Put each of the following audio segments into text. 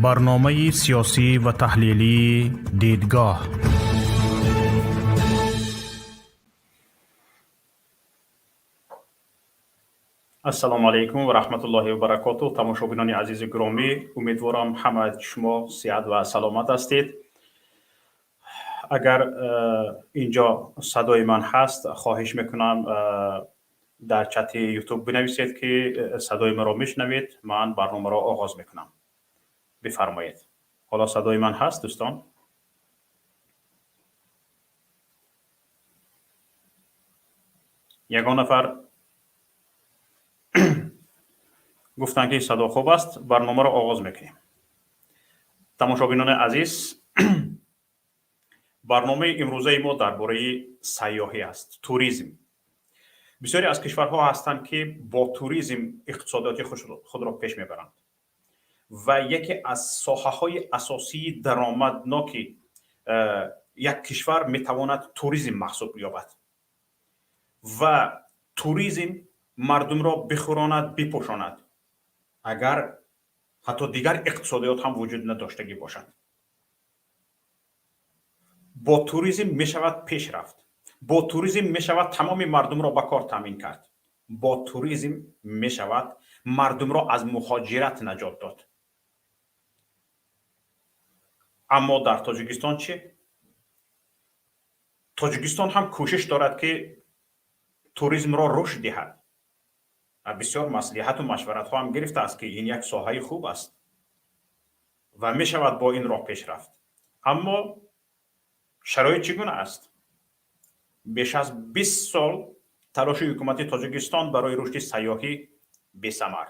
Барномаи сиёсӣ ва таҳлилии «Дидгоҳ». Ассалому алайкум ва раҳматуллоҳи ва баракотуҳ. Тамошобинони азизу гиромӣ, умедворам ҳама шумо сиҳат ва саломат ҳастед. Агар инҷо садои ман ҳаст, хоҳиш мекунам, дар чати Ютуб бинависед, ки садои маро мешунавед. Ман барномаро оғоз мекунам. Бифармоед. Ҳоло садои ман ҳаст, дӯстон? Ягон нафар гуфтанд, ки садо хуб аст. Барномаро оғоз мекунем. Тамошобинони азиз, барномаи имрӯзаи мо дар бораи сайёҳӣ аст, туризм. Бисёре аз кишварҳо ҳастанд, ки бо туризм иқтисодиёти худро пеш мебаранд ва яке аз соҳаҳои асосии даромадноки як кишвар метавонад туризм маҳсуб ёбад ва туризм мардумро бихӯронад, бипӯшонад, агар ҳатто дигар иқтисодиёт ҳам вуҷуд надоштагӣ бошад. Бо туризм мешавад пеш рафт, бо туризм мешавад тамоми мардумро ба кор таъмин кард, бо туризм мешавад мардумро аз муҳоҷират наҷот дод. Аммо дар Тоҷикистон чӣ? Тоҷикистон ҳам кӯшиш дорад, ки туризмро рушд диҳад. Бисёр маслиҳату машваратҳо ҳам гирифтааст, ки ин як соҳаи хуб аст ва мешавад бо ин роҳ пеш рафт. Аммо шароит чӣ гуна аст? Беш аз 20 сол талоши ҳукумати Тоҷикистон барои рушди сайёҳӣ бесамар,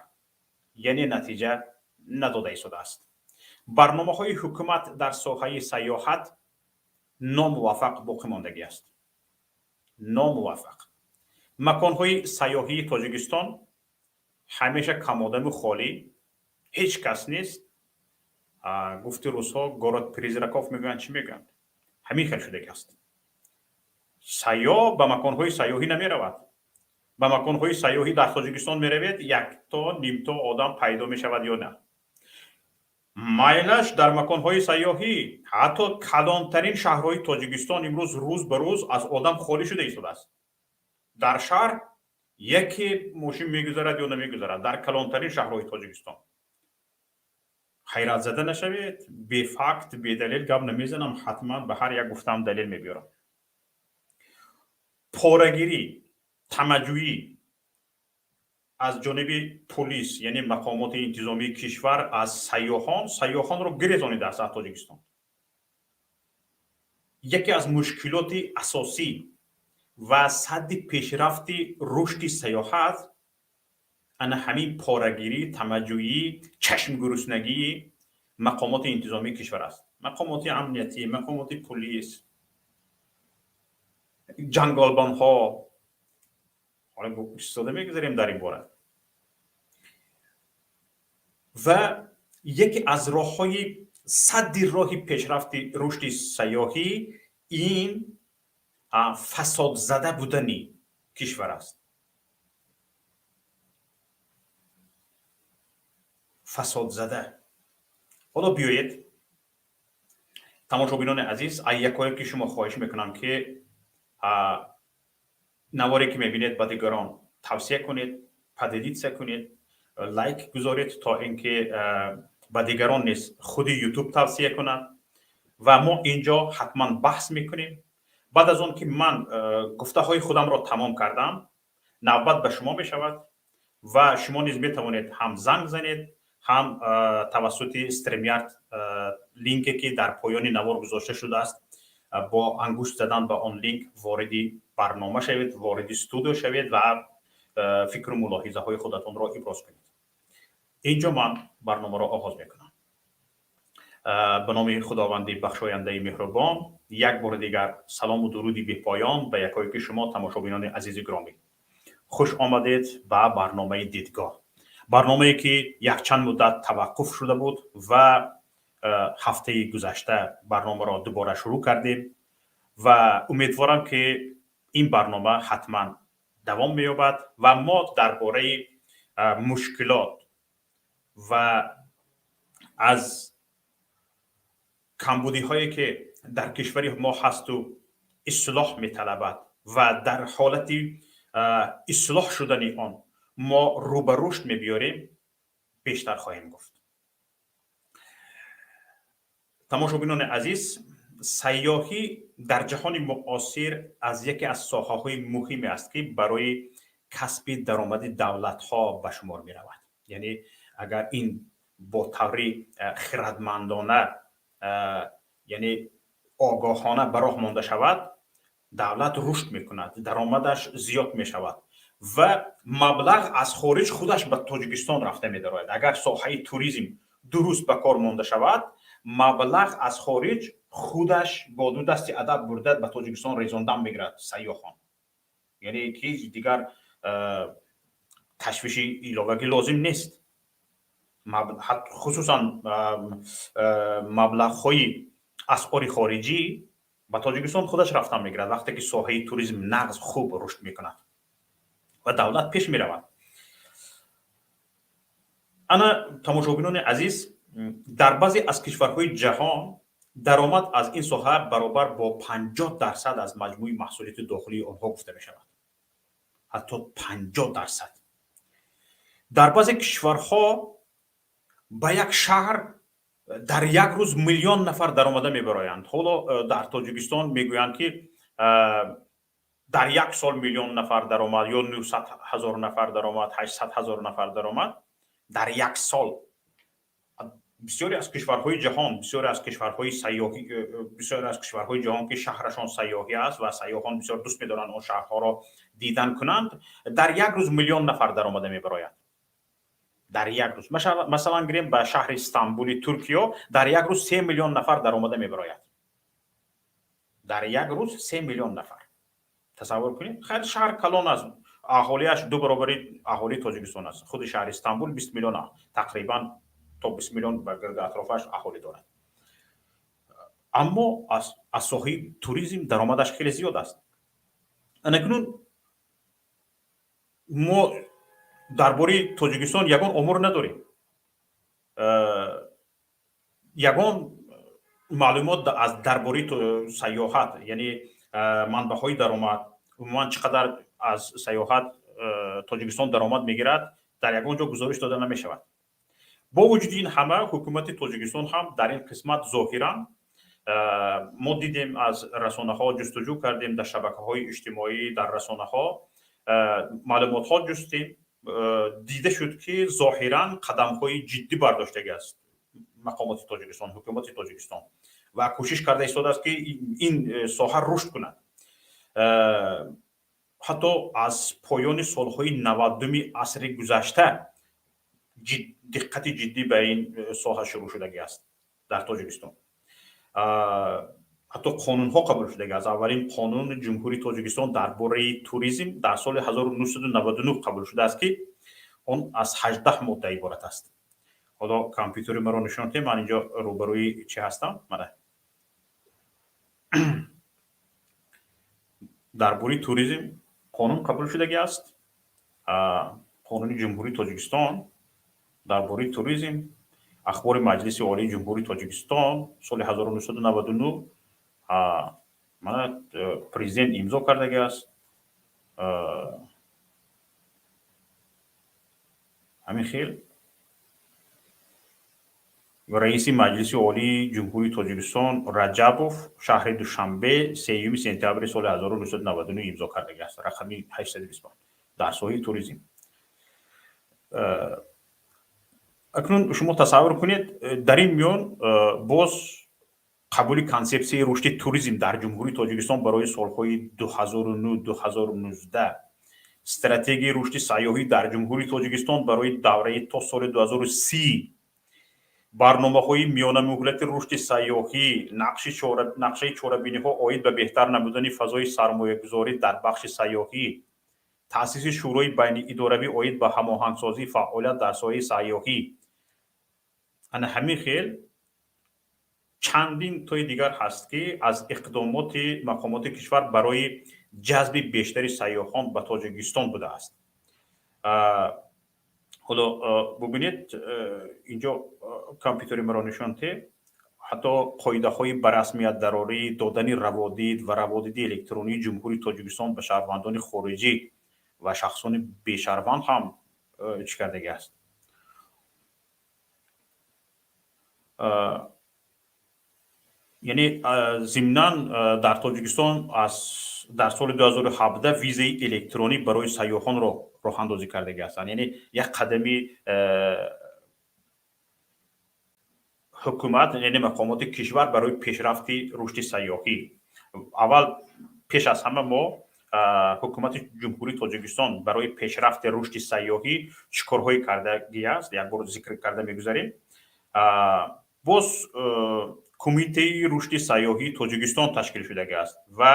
яъне натиҷа надода истодааст. Барномаҳои ҳукумат дар соҳаи сайёҳат номуваффақ боқӣ мондагӣ аст, номуваффақ. Маконҳои сайёҳии Тоҷикистон ҳамеша камодаму холӣ, ҳеҷ кас нест. Гуфти русҳо, город призраков мегӯянд, чӣ мегӯянд, ҳамин хел шудагӣ аст. Сайёҳ ба маконҳои сайёҳӣ намеравад. Ба маконҳои сайёҳӣ дар Тоҷикистон меравед, якто нимто одам пайдо мешавад ё на. Майлаш дар маконҳои сайёҳӣ, ҳатто калонтарин шаҳрҳои Тоҷикистон имрӯз рӯз ба рӯз аз одам холӣ шуда истодааст. Дар шаҳр яке мошин мегузарад ё намегузарад дар калонтарин шаҳрҳои Тоҷикистон. Ҳайратзада нашавед, бефакт, бедалел гап намезанам, ҳатман ба ҳар як гуфтаам далел мебиёрам. Порагирӣ, тамаъҷӯӣ аз ҷониби полис, яъне мақомоти интизомии кишвар, аз сайёҳон сайёҳонро гирезонидааст аз Тоҷикистон. Яке аз мушкилоти асосӣ ва садди пешрафти рушди сайёҳат ана ҳамин порагирӣ, тамаъҷӯӣ, чашмгуруснагии мақомоти интизомии кишвар аст: мақомоти амниятӣ, мақомоти полис, ҷанголбонҳо. Ҳола истода мегузарем дар ин бора. Ва яке аз роҳҳои садди роҳи пешрафти рушди сайёҳӣ ин фасодзада будани кишвар аст, фасодзада. Ҳоло биёед, тамошобинони азиз, аз якояки шумо хоҳиш мекунам, ки наворе ки мебинед, ба дигарон тавсия кунед, поделиться кунед, лайк гузоред, то ин ки ба дигарон низ худи Ютуб тавсия кунад ва мо инҷо ҳатман баҳс мекунем. Баъд аз он ки ман гуфтаҳои худамро тамом кардам, навбат ба шумо мешавад ва шумо низ метавонед ҳам занг занед, ҳам тавассути StreamYard, линке ки дар поёни навор гузошта шудааст, бо ангушт задан ба он линк вориди барнома шавед, вориди студио шавед ва фикру мулоҳизаҳои худатонро иброз кунед. Инҷо ман барномаро оғоз мекунам. Ба номи Худованди бахшояндаи меҳрубон. Як бори дигар салому дуруди бепоён ба якояки шумо, тамошобинони азизи гиромӣ. Хуш омадед ба барномаи «Дидгоҳ», барномае ки якчанд муддат таваққуф шуда буд ва ҳафтаи гузашта барномаро дубора шурӯъ кардем ва умедворам, ки ин барнома ҳатман давом меёбад ва мо дар бораи мушкилот ва аз Камбудиҳое ки дар кишвари мо ҳасту ислоҳ металабад ва дар ҳолати ислоҳ шудани он мо рӯ ба рушд мебиёрем, бештар хоҳем гуфт. Тамошобинони азиз, сайёҳӣ дар ҷаҳони муосир аз яке аз соҳаҳои муҳиме аст, ки барои касби даромади давлатҳо ба шумор меравад. Яъне агар ин бо таври хирадмандона, яъне огоҳона ба роҳ монда шавад, давлат рушд мекунад, даромадаш зиёд мешавад ва маблағ аз хориҷ худаш ба Тоҷикистон рафта медарояд. Агар соҳаи туризм дуруст ба кор монда шавад, маблағ аз хориҷ худаш бо ду дасти адаб бурда ба Тоҷикистон резондан мегирад сайёҳон. Яъне ҳеҷ дигар ташвиши иловагӣ лозим нест. Хусусан маблағҳои асъори хориҷӣ ба Тоҷикистон худаш рафтан мегирад, вақте ки соҳаи туризм нағз, хуб рушд мекунад ва давлат пеш меравад. Ана, тамошобинони азиз, дар баъзе аз кишварҳои ҷаҳон даромад аз ин соҳа баробар бо 50% аз маҷмӯи маҳсулоти дохилии онҳо гуфта мешавад, ҳатто 50%. Дар баъзе кишварҳо ба як шаҳр дар як рӯз миллион нафар даромада мебароянд. Ҳоло дар Тоҷикистон мегӯянд, ки дар як сол миллион нафар даромад ё 900 000 нафар даромад, 800 000 нафар даромад дар як сол. Бисёре аз кишварҳои ҷаҳон, бисёре аз кишварҳои сайёҳӣ, бисёре аз кишварҳои ҷаҳон, ки шаҳрашон сайёҳӣ аст ва сайёҳон бисёр дӯст медоранд он шаҳрҳоро дидан кунанд, дар як рӯз миллион нафар даромада мебарояд дар як рӯз. Масалан, гирем, ба шаҳри Стамбули Туркиё дар як рӯз 3 миллион нафар даромада мебарояд. Дар як рӯз 3 миллион нафар, тасаввур кунед. Хайр, шаҳр калон аст, аҳолиаш ду баробари аҳолии Тоҷикистон аст. Худи шаҳри Стамбул 20 миллион, тақрибан то 20 миллион ба гирди атрофаш аҳолӣ дорад, аммо аз соҳаи туризм даромадаш хеле зиёд аст. Анакнун мо дар бораи Тоҷикистон ягон омор надорем, ягон маълумот аз дар бораи сайёҳат, яъне манбаъҳои даромад, умуман чӣ қадар аз сайёҳат Тоҷикистон даромад мегирад, дар ягон ҷо гузориш дода намешавад. Бо вуҷуди ин ҳама, ҳукумати Тоҷикистон ҳам дар ин қисмат зоҳиран, мо дидем, аз расонаҳо ҷустуҷӯ кардем, дар шабакаҳои иҷтимоӣ, дар расонаҳо маълумотҳо ҷустем, дида шуд, ки зоҳиран қадамҳои ҷиддӣ бардоштагӣ аст мақомоти Тоҷикистон, ҳукумати Тоҷикистон ва кӯшиш карда истодааст, ки ин соҳа рушд кунад. Ҳатто аз поёни солҳои 90-уми асри гузашта диққати ҷиддӣ ба ин соҳа шурӯъ шудагӣ аст дар Тоҷикистон. Ҳатто қонунҳо қабул шудагӣ аст. Аввалин қонуни Ҷумҳурии Тоҷикистон дар бораи туризм дар соли 1999 қабул шудааст, ки он аз 18 модда иборат аст. Ҳоло компютери маро нишон диҳем. Ман инҷо рӯбарӯи чӣ ҳастам? Мана, дар бораи туризм қонун қабул шудагӣ аст, Қонуни Ҷумҳурии Тоҷикистон дар бораи туризм, Ахбори Маҷлиси Олии Ҷумҳурии Тоҷикистон, соли 1999. Мана, президент имзо кардагӣ аст. Ҳамин хел раиси Маҷлиси Олии Ҷумҳурии Тоҷикистон Раҷабов, шаҳри Душанбе, 3 сентябри соли 1999 имзо кардагӣ аст, рақами 825, дар соҳаи туризм. Акнун шумо тасаввур кунед, дар ин миён боз қабули консепсияи рушди туризм дар Ҷумҳурии Тоҷикистон барои солҳои 2009-2019, стратегияи рушди сайёҳӣ дар Ҷумҳурии Тоҷикистон барои давраи то соли 2030, барномаҳои миёнамуҳлати рушди сайёҳӣ, нақшаи чорабиниҳо оид ба беҳтар намудани фазои сармоягузорӣ дар бахши сайёҳӣ, таъсиси Шӯрои байниидоравӣ оид ба ҳамоҳангсозии фаъолият дар соҳаи сайёҳӣ, ана ҳамин хел чандин тои дигар ҳаст, ки аз иқдомоти мақомоти кишвар барои ҷазби бештари сайёҳон ба Тоҷикистон будааст. Ҳоло бубинед, инҷо компютери маро нишон те. Ҳатто қоидаҳои ба расмият дарорӣ додани раводид ва раводиди электронии Ҷумҳурии Тоҷикистон ба шаҳрвандони хориҷӣ ва шахсони бешаҳрванд ҳам чӣ кардагӣ аст. Яъне зимнан дар Тоҷикистон аз дар соли 2017 визаи электронӣ барои сайёҳонро роҳандозӣ кардагӣ ҳастанд. Яъне як қадами ҳукумат, яъне мақомоти кишвар барои пешрафти рушди сайёҳӣ. Аввал пеш аз ҳама мо ҳукумати Ҷумҳурии Тоҷикистон барои пешрафти рушди сайёҳӣ чӣ корҳое кардагӣ аст, як бор зикр карда мегузарем. Боз Кумитаи рушди сайёҳии Тоҷикистон ташкил шудагӣ аст ва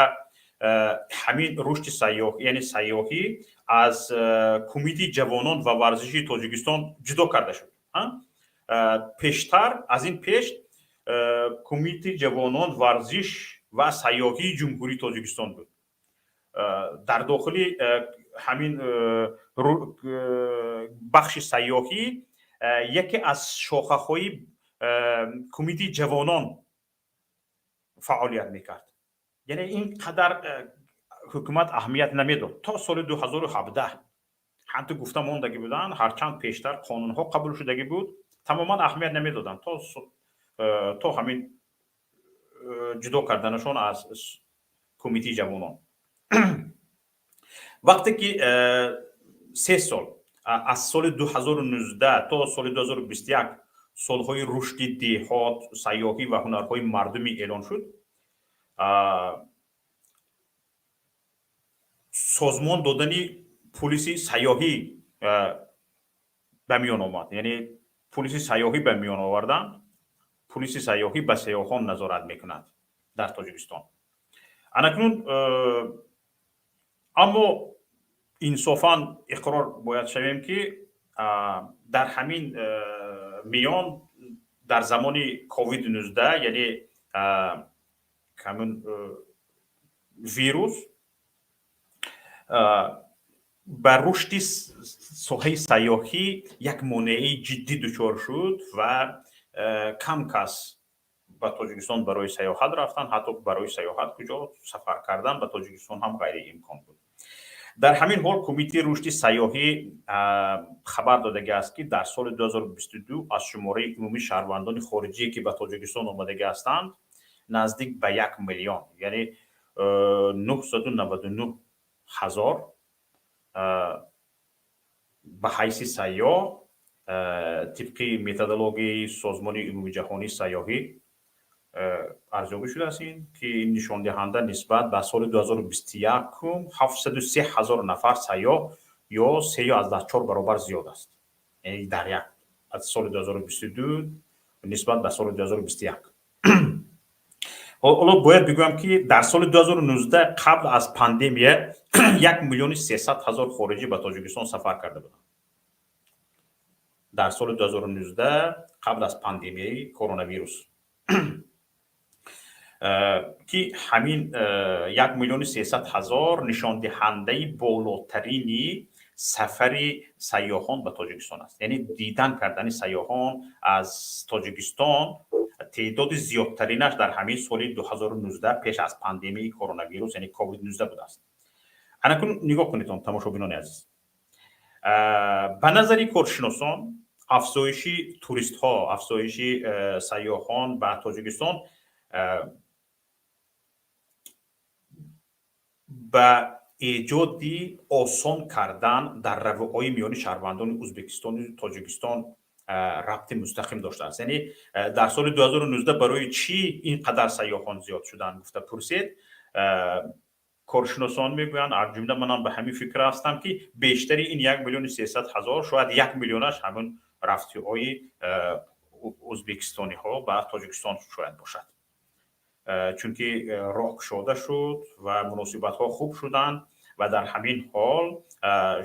ҳамин рушди сайёҳ, яъне сайёҳӣ аз Кумитаи ҷавонон ва варзиши Тоҷикистон ҷудо карда шуд. Пештар аз ин пеш Кумитаи ҷавонон, варзиш ва сайёҳии Ҷумҳурии Тоҷикистон буд. Дар дохили ҳамин бахши сайёҳӣ яке аз шохаҳои Кумитаи ҷавонон фаъолият мекард. Яъне ин қадар ҳукумат аҳамият намедод то соли 2017. Ҳамту гуфта мондагӣ буданд, ҳарчанд пештар қонунҳо қабул шудагӣ буд, тамоман аҳамият намедоданд то ҳамин ҷудо карданашон аз Кумитаи ҷавонон. Вақте ки 3 сол, аз соли 2019 то соли 2021, солҳои рушди деҳот, сайёҳӣ ва ҳунарҳои мардумӣ эълон шуд, созмон додани пулиси сайёҳӣ ба миён омад. Яъне пулиси сайёҳӣ ба миён оварданд. Пулиси сайёҳӣ ба сайёҳон назорат мекунад дар Тоҷикистон анакнун. Аммо инсофан иқрор бояд шавем, ки дар ҳамин миён, дар замони COVID-19, яъне ҳамин вирус ба рушди соҳаи сайёҳӣ як монеаи ҷиддӣ дучор шуд ва кам кас ба Тоҷикистон барои сайёҳат рафтан. Ҳатто барои сайёҳат куҷо, сафар кардан ба Тоҷикистон ҳам ғайриимкон буд. Дар ҳамин ҳол Кумитаи рушди сайёҳӣ хабар додагӣ аст, ки дар соли 2022 аз шумораи умумии шаҳрвандони хориҷие, ки ба Тоҷикистон омадагӣ ҳастанд, наздик ба 1 миллион, яъне 999 ҳазор ба ҳайси сайёҳ тибқи методологияи Созмони умумиҷаҳонии сайёҳӣ арзёбӣ шудааст, ин ки нишондиҳанда нисбат ба соли 2021 703 ҳазор нафар сайёҳ ё 3,4 баробар зиёд аст. Яъне дар як аз соли 2022 нисбат ба соли 2021. Ҳоло бояд бигӯям, ки дар соли 2019, қабл аз пандемия, 1 300 000 хориҷӣ ба Тоҷикистон сафар карда буданд дар соли 2019, қабл аз пандемияи коронавирус, ки ҳамин 1 300 000 нишондиҳандаи болотарини сафари сайёҳон ба Тоҷикистон аст. Яъне дидан кардани сайёҳон аз Тоҷикистон теъдоди зиёдтаринаш дар ҳамин соли 2019, пеш аз пандемияи коронавирус, яъне COVID-19 будааст. Анакун нигоҳ кунед, тамошобинони азиз, ба назари коршиносон афзоиши туристҳо, афзоиши сайёҳон ба Тоҷикистон ба эҷоди осон кардан дар равиҳои миёни шаҳрвандони Ӯзбекистону Тоҷикистон рабти мустақим доштааст. Яъне дар соли 2019 барои чӣ ин қадар сайёҳон зиёд шуданд гуфта пурсед, коршиносон мегӯянд, аз ҷумла манам ба ҳамин фикр ҳастам, ки бештари ин 1 300 000, шояд 1 миллионаш ҳамин рафтиҳои ӯзбекистониҳо ба Тоҷикистон шояд бошад, чунки роҳ кушода шуд ва муносибатҳо хуб шуданд ва дар ҳамин ҳол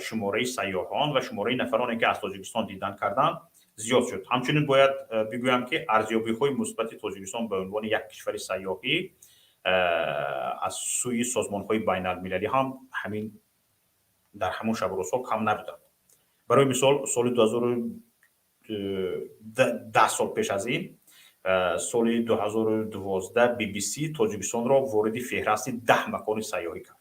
шумораи сайёҳон ва шумораи нафароне, ки аз Тоҷикистон дидан карданд, зиёд шуд. Ҳамчунин бояд бигӯям, ки арзёбиҳои мусбати Тоҷикистон ба унвони як кишвари сайёҳӣ аз сӯи созмонҳои байналмилалӣ ҳам ҳамин дар ҳамон шабу рӯзҳо кам набуданд. Барои мисол, соли 2010, сол пеш аз ин. Соли 2012 BBC Тоҷикистонро вориди феҳрасти 10 макони сайёҳӣ кард.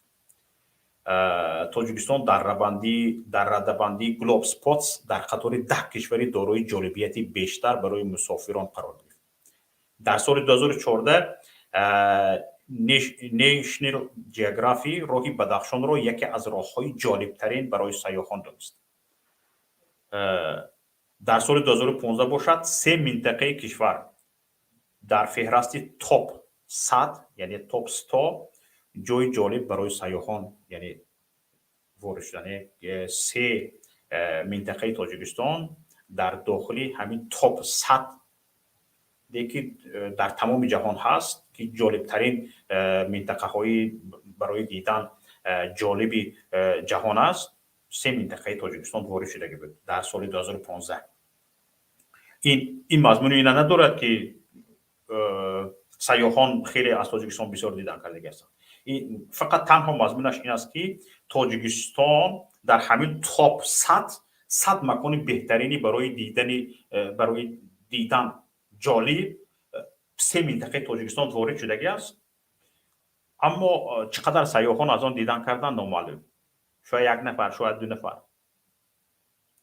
Тоҷикистон дар радабандии Globespots дар қатори 10 кишвари дорои ҷолибияти бештар барои мусофирон қарор гирифт. Дар соли 2014 National Geography роҳи Бадахшонро яке аз роҳҳои ҷолибтарин барои сайёҳон донист. Дар соли 2015 бошад, се минтақаи кишвар дар феҳрасти топ 100, яъне топ 100 ҷои ҷолиб барои сайёҳон, яъне ворид шуд. Яъне се минтақаи Тоҷикистон дар дохили ҳамин топ 100, ки дар тамоми ҷаҳон ҳаст, ки ҷолибтарин минтақаҳои барои дидан ҷолиби ҷаҳон аст, се минтақаи Тоҷикистон ворид шудагӣ буд дар соли 2015. Ин мазмуни ина надорад, ки сайёҳон хеле аз Тоҷикистон бисёр дидан кардагӣ ҳастанд. Фақат танҳо мазмунаш ин аст, ки Тоҷикистон дар ҳамин топ 100 макони беҳтарини барои дидан ҷолиб се минтақаи Тоҷикистон ворид шудагӣ аст. Аммо чӣ қадар сайёҳон аз он дидан кардан, номаълум. Шояд як нафар, шояд ду нафар,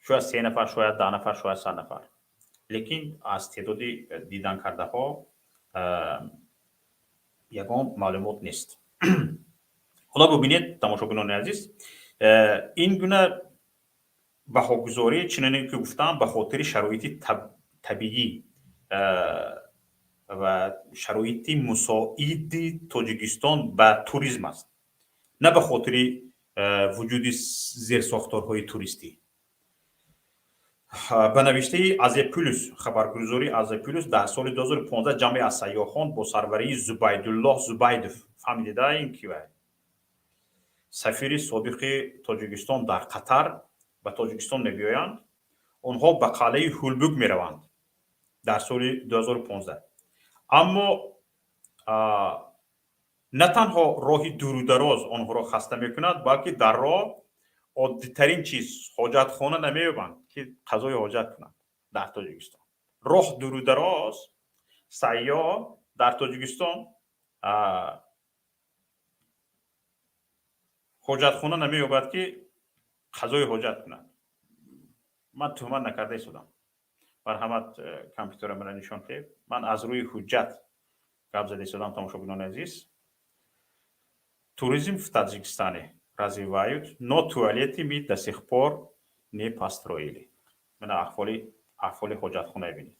шояд се нафар, шояд 10 нафар, шояд 100 нафар, лекин аз теъдоди дидан кардаҳо ягон маълумот нест. Ҳоло бубинед, тамошобинони азиз, ин гуна баҳогузорӣ, чуноне ки гуфтам, ба хотири шароити табиӣ ва шароити мусоиди Тоҷикистон ба туризм аст, на ба хотири вуҷуди зерсохторҳои туристӣ. Ба навиштаи Азия Плюс, хабаргузории Азия Плюс, дар соли 2015 ҷамъе аз сайёҳон бо сарварии Зубайдуллоҳ Зубайдов, фаҳмидида, ин ки вай сафири собиқи Тоҷикистон дар Қатар, ба Тоҷикистон мебиёянд. Онҳо ба қалъаи Ҳулбук мераванд дар соли 2015. Аммо на танҳо роҳи дуру дароз онҳоро хаста мекунад, балки дар роҳ оддитарин чиз, ҳоҷатхона намеёбанд, ки қазои ҳоҷат кунанд. Дар Тоҷикистон роҳ дуру дароз, сайёҳ дар Тоҷикистон ҳоҷатхона намеёбад, ки қазои ҳоҷат кунад. Ман туҳмат накарда истодам. Марҳамат, компютера мара нишон диҳед. Ман аз рӯи ҳуҷҷат гап зада истодам, тамошобинони азиз. Туризм в Таджикистане развивают, но туалеты мы до сих пор не построили. Мана аҳволи ҳоҷатхона бинед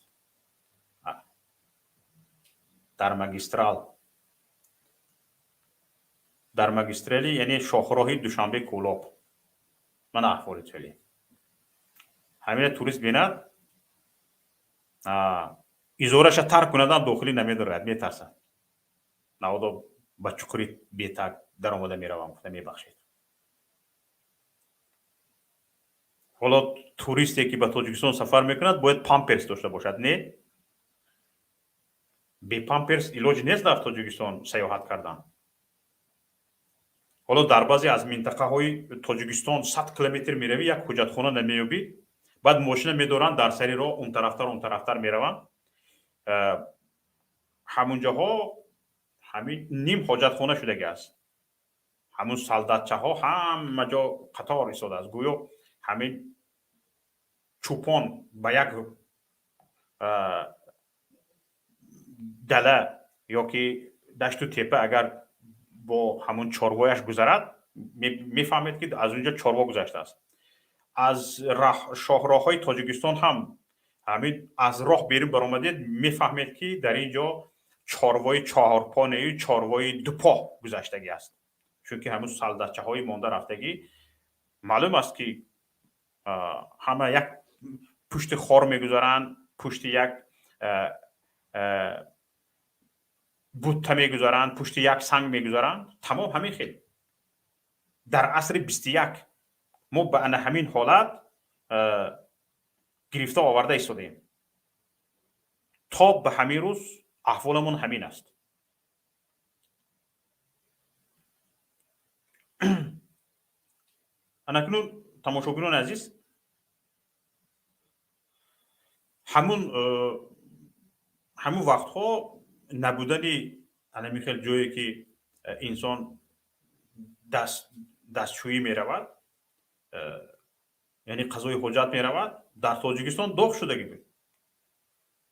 дар магистрали, яъне шоҳроҳи Душанбе Кӯлоб. Мана аҳволи туалет. Ҳамина турист бинад, изораша тарк кунадам, дохилӣ намедорад, метарсад. Наводо ба чуқури бетаг даромада меравам гуфта, мебахшед. Ҳоло туристе, ки ба Тоҷикистон сафар мекунад, бояд памперс дошта бошад. Не, бе памперс илоҷ нест дар Тоҷикистон сайёҳат кардан. Ҳоло дар баъзе аз минтақаҳои Тоҷикистон 100 километр меравӣ, як ҳуҷҷатхона намеёбӣ. Баъд мошина медоранд, дар сари роҳ онтарафтар, онтарафтар мераванд. Ҳамунҷоҳо ҳамин ним ҳоҷатхона шудагӣ аст. Ҳамун солдатчаҳо ҳама ҷо қатор истодааст, гӯё ҳамин чӯпон ба як дала ё ки дашту тепа агар бо ҳамун чорвояш гузарад, мефаҳмед, ки аз он ҷо чорво гузаштааст. Аз шоҳроҳҳои Тоҷикистон ҳам ҳамин аз роҳ берун баромадед, мефаҳмед, ки дар ин ҷо чорвои чаҳорпо нею чорвои дупо гузаштагӣ аст, чунки ҳамун солдатчаҳои монда рафтагӣ маълум аст, ки ҳама як пушти хор мегузаранд, пушти як бутта мегузаранд, пушти як санг мегузаранд. Тамом, ҳамин хел. Дар асри 21 мо ба ана ҳамин ҳолат гирифта оварда истодаем. То ба ҳамин рӯз аҳволамон ҳамин аст. Анакнун, тамошобинони азиз, ҳамун Ҳамун вақтҳо набудани ҳамин хел ҷое, ки инсон дастшӯӣ меравад, яъне қазои ҳоҷат меравад, дар Тоҷикистон доғ шудагӣ буд.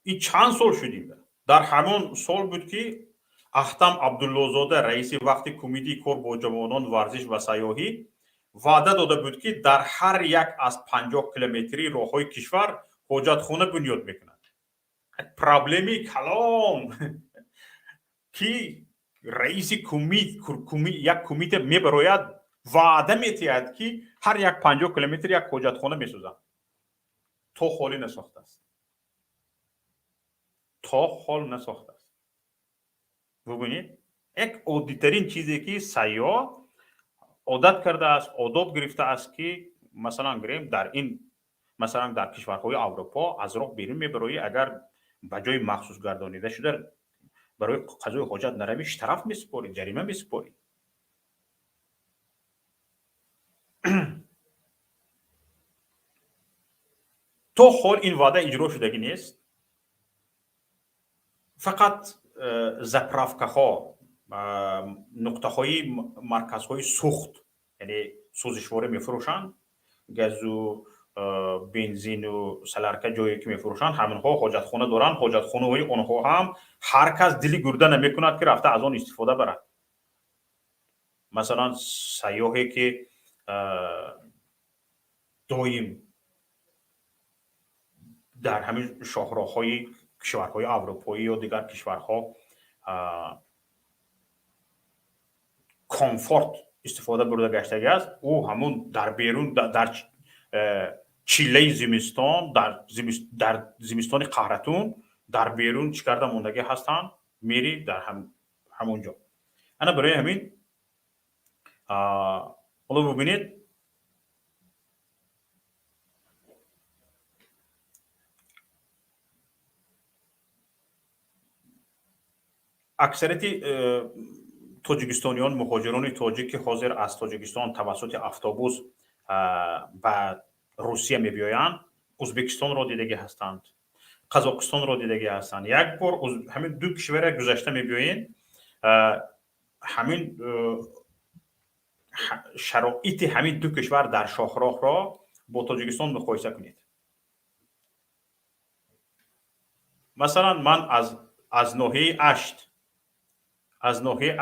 Ин чанд сол шудим. Дар ҳамон сол буд, ки Ахтам Абдуллозода, раиси вақти Кумитаи кор бо ҷавонон, варзиш ва сайёҳӣ, ваъда дода буд, ки дар ҳар як аз 50 километрии роҳҳои кишвар ҳоҷатхона бунёд мекунад. Проблеми калон, ки раиси як кумита мебарояд, ваъда метиҳад, ки ҳар як 50 километр як ҳоҷатхона месозад, то ҳолӣ насохтааст, то ҳол насохтааст. Бубинед, як оддитарин чизе, ки сайёҳ одат кардааст, одоб гирифтааст, ки масалан гирем, дар ин, масалан, дар кишварҳои Аврупо аз роҳ берун мебароӣ, агар ба ҷои махсус гардонида шуда барои қазои ҳоҷат наравӣ, штраф месупорӣ, ҷарима месупорӣ. То ҳол ин ваъда иҷро шудагӣ нест. Фақат заправкаҳо, нуқтаҳои марказҳои сӯхт, яъне сӯзишворӣ мефурӯшанд, газу бензину солярка, ҷое ки мефурӯшанд, ҳаминҳо ҳоҷатхона доранд. Ҳоҷатхонаҳои онҳо ҳам ҳар кас дили гурда намекунад, ки рафта аз он истифода барад. Масалан, сайёҳе, ки доим дар ҳамин шоҳроҳҳои кишварҳои аврупоӣ ё дигар кишварҳо комфорт истифода бурда гаштагӣ аст, ӯ ҳамун дар берун, дар чиллаи зимистон, дар зимистони қаҳратун дар берун чӣ карда мондагӣ ҳастанд, мери дар ҳамон ҷо. Ана барои ҳамин ҳоло бубинед. Аксарияти тоҷикистониён, муҳоҷирони тоҷик, ки ҳозир аз Тоҷикистон тавассути автобус ба Русия мебиёянд, Ӯзбекистонро дидагӣ ҳастанд, Қазоқистонро дидагӣ ҳастанд. Як бор ҳамин ду кишвара гузашта мебиёен, ҳамин шароити ҳамин ду кишвар дар шоҳроҳро бо Тоҷикистон муқоиса кунед. Масалан, ман аз ноҳияи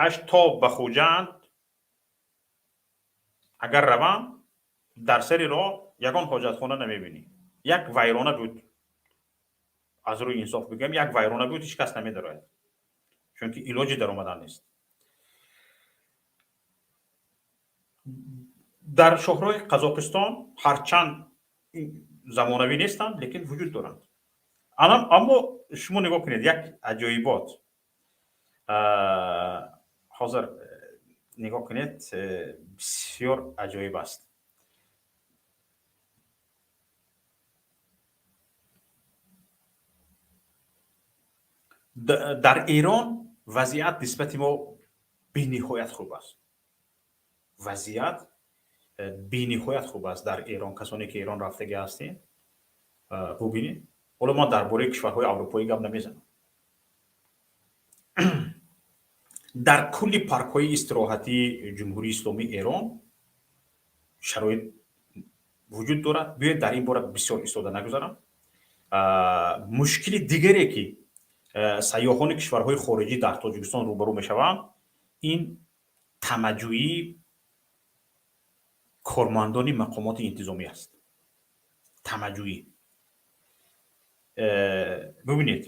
Ашт, то ба Хуҷанд агар равам, дар сари роҳ ягон ҳоҷатхона намебинӣ. Як вайрона буд, аз рӯи инсоф бигӯям, як вайрона буд, ҳеҷ кас намедарояд, чунки илоҷи даромадан нест. Дар шоҳроҳи Қазоқистон ҳарчанд замонавӣ нестанд, лекин вуҷуд доранд. Аммо шумо нигоҳ кунед, як аҷоибот ҳозир нигоҳ кунед, бисёр аҷоиб аст. Дар Эрон вазъият нисбати мо бениҳоят хуб аст. Вазъият бениҳоят хуб аст дар Эрон. Касоне ки Эрон рафтагӣ ҳастем, бубинед. Ҳоло ман дар бораи кишварҳои аврупоӣ гап намезанам. Дар кулли паркҳои истироҳатии Ҷумҳурии Исломии Эрон шароит вуҷуд дорад. Биёед, дар ин бора бисёр истода нагузарам. Мушкили дигаре, ки сайёҳони кишварҳои хориҷӣ дар Тоҷикистон рӯбарӯ мешаванд, ин тамаҷӯии кормандони мақомоти интизомӣ аст. Тамаҷӯӣ. Бубинед,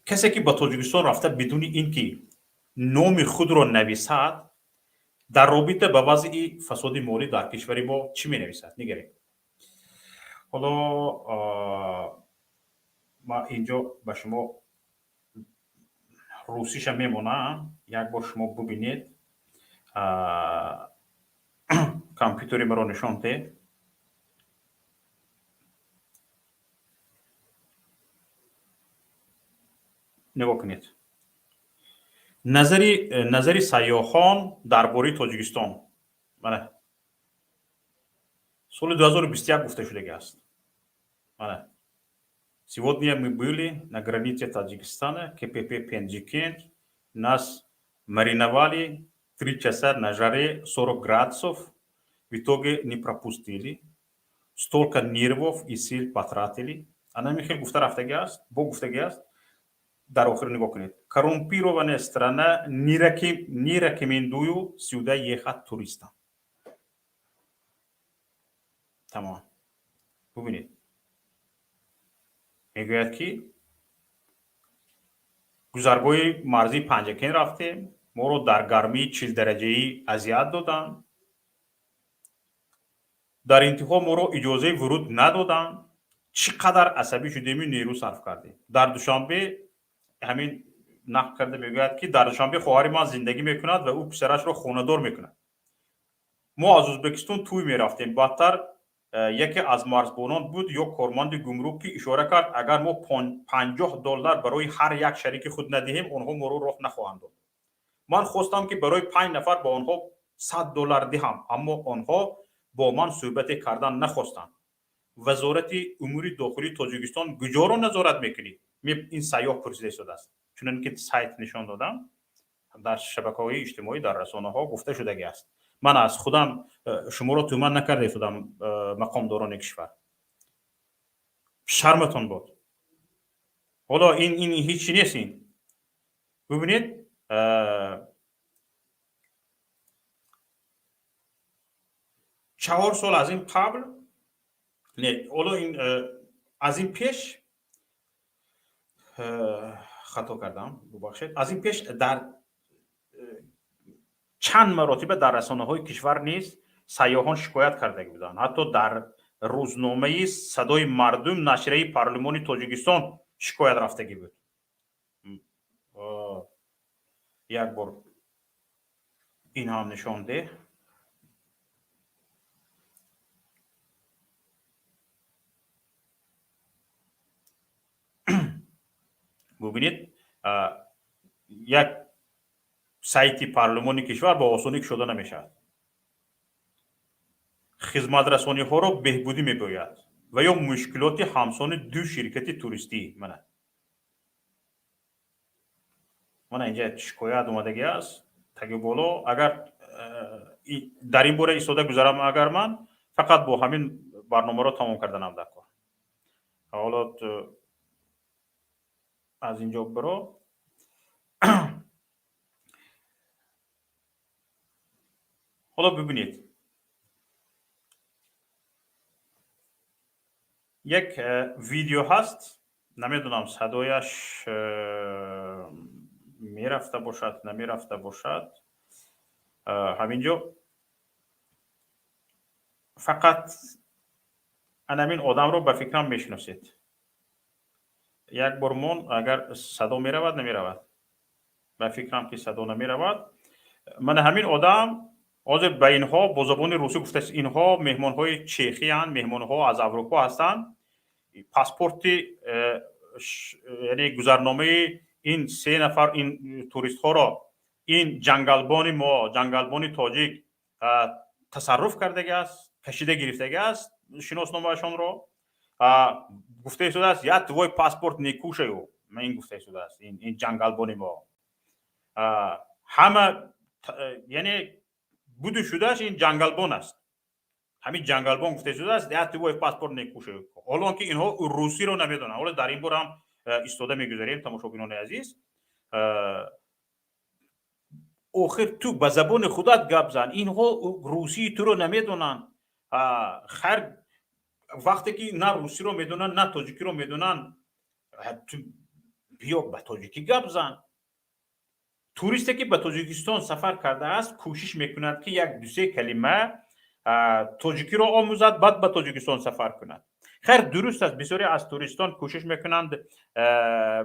касе ки ба Тоҷикистон рафта, бидуни ин ки номи худро нависад, дар робита ба вазъи фасоди молӣ дар кишвари мо чӣ менависад, нигаред. Ҳоло ман инҷо ба шумо русиша мемонам, як бор шумо бубинед. Компютери маро нишон деҳ. Нигоҳ кунед, назари сайёҳон дар бораи Тоҷикистон, мана, соли 2021 гуфта шудагӣ аст. Мана. Сегодня мы были на границе Таджикистана, КПП Пенджикент. Нас мариновали 3 часа на жаре 40 градусов. В итоге не пропустили. Столько нервов и сил потратили. Ана Михаил гуфта рафтаги аст, бо гуфтаги аст. Дар охир нигоҳ кунед. Коррумпированная страна, не рекомендую сюда ехать туристам. Тамом. Бубинед. Мегӯяд, ки гузаргоҳи марзии Панҷакент рафтем, моро дар гармии 40 дараҷаӣ азият доданд, дар интиҳо моро иҷозаи вуруд надоданд, чӣ қадар асабӣ шудему нерӯ сарф кардем. Дар Душанбе ҳамин нақл карда мегӯяд, ки дар Душанбе хоҳари ман зиндагӣ мекунад ва ӯ писарашро хонадор мекунад. Мо аз Ӯзбекистон тӯй мерафтем. Баъдтар яке аз марзбонон буд ё корманди гумрук, ки ишора кард, агар мо 50 доллар барои ҳар як шарики худ надиҳем, онҳо моро роҳ нахоҳанд дод. Ман хостам, ки барои панҷ нафар ба онҳо 100 доллар диҳам, аммо онҳо бо ман суҳбате кардан нахостанд. Вазорати умури дохилии Тоҷикистон куҷоро назорат мекунӣ? Ин сайёҳ пурсида истодааст. Чунон ки сайт нишон додам, дар шабакаҳои иҷтимоӣ, дар расонаҳо гуфта шудагӣ аст. Ман аз худам шуморо тӯҳмат накарда истодам. Мақомдорони кишвар, шарматон бод. Ҳоло ин ҳечи нест. Ин бубинед, 4 сол аз ин қабл, не, ҳоло ин аз ин пеш, хато кардам, бубахшед, аз ин пеш дар чанд маротиба дар расонаҳои кишвар низ сайёҳон шикоят карда буданд. Ҳатто дар рӯзномаи «Садои мардум», нашрияи парлумони Тоҷикистон, шикоят рафтагӣ буд. Як бор ин ҳам нишон деҳ. Бубинед, як сайти парлумони кишвар бо осонӣ кушода намешавад. Хизматрасониҳоро беҳбудӣ мебояд ва ё мушкилоти ҳамсони ду ширкати туристӣ. Мана инҷа шикоят омадагӣ аст таги боло. Агар дар ин бора истода гузарам, агар ман фақат бо ҳамин барномаро тамом карданам дар кор. Ҳоло аз инҷо биро. Ҳоло бибинед, як видео ҳаст, намедонам, садояш мерафта бошад, намерафта бошад. Ҳамин ҷо фақат анамин одамро ба фикрам мешиносед. Як бор мон, агар садо меравад, намеравад, ба фикрам, ки садо намеравад. Мана ҳамин одам ҳозир ба инҳо бо забони русӣ гуфтааст. Инҳо меҳмонҳои чехиянд, меҳмонҳо аз Аврупо ҳастанд. Паспорти, яъне гузарномаи ин се нафар ин туристҳоро ин ҷангалбони мо, ҷангалбони тоҷик, тасарруф кардаги аст, кашида гирифтаги аст шиносномаашонро. Гуфта истодааст: «Я твой паспорт не кушаю». Ин гуфта истодааст ин ҷангалбони мо. Ҳама, яъне буду шудааш ин ҷангалбон аст. Ҳамин ҷангалбон гуфта истодааст: «Я твой паспорт не кушаю», ҳоло он ки инҳо русиро намедонанд. Ҳоло дар ин бора ҳам истода мегузарем, тамошобинони азиз. Охир ту ба забони худат гап зан, инҳо русии туро намедонанд. Хайр, вақте ки на русиро медонанд, на тоҷикиро медонанд, биё ба тоҷикӣ гап зан. Туристе ки ба Тоҷикистон сафар кардааст, кӯшиш мекунад, ки як дусе калима тоҷикиро омӯзад, баъд ба Тоҷикистон сафар кунад. Хайр, дуруст аст, бисёре аз туристон кӯшиш мекунанд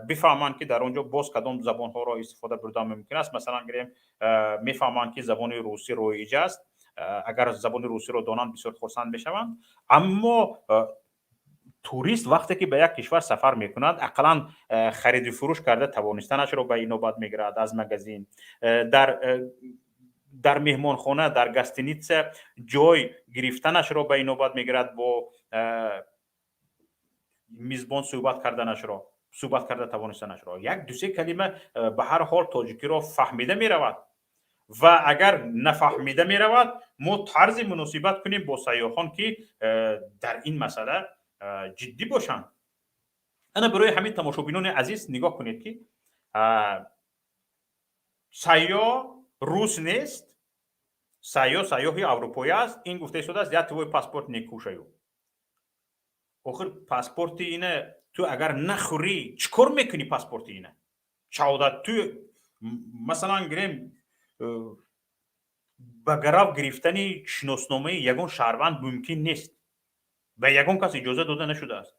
бифаҳманд, ки дар он ҷо боз кадом забонҳоро истифода бурдан мумкин аст. Масалан, гирем, мефаҳманд, ки забони русӣ роиҷ аст. Агар забони русиро донанд, бисёр хурсанд мешаванд. Аммо турист вақте ки ба як кишвар сафар мекунад, ақаллан хариду фурӯш карда тавонистанашро ба инобат мегирад аз магазин, дар меҳмонхона, дар гостиница ҷой гирифтанашро ба инобат мегирад, бо Мизбон суҳбат карданашро, суҳбат карда тавонистанашро, як дусе калима ба ҳар ҳол тоҷикиро фаҳмида меравад. Ва агар нафаҳмида меравад, мо тарзи муносибат кунем бо сайёҳон, ки дар ин масъала ҷиддӣ бошанд. Ана барои ҳамин, тамошобинони азиз, нигоҳ кунед, ки сайёҳ рус нест, сайёҳ сайёҳи аврупоӣ аст. Ин гуфта истодааст: «Я твой паспорт не кушаю». Охир паспорти ина ту агар нахӯрӣ, чӣ кор мекунӣ? Паспорти ина шаҳодат ту, масалан, гирем, ба гарав гирифтани шиносномаи ягон шаҳрванд мумкин нест, ба ягон кас иҷоза дода нашудааст.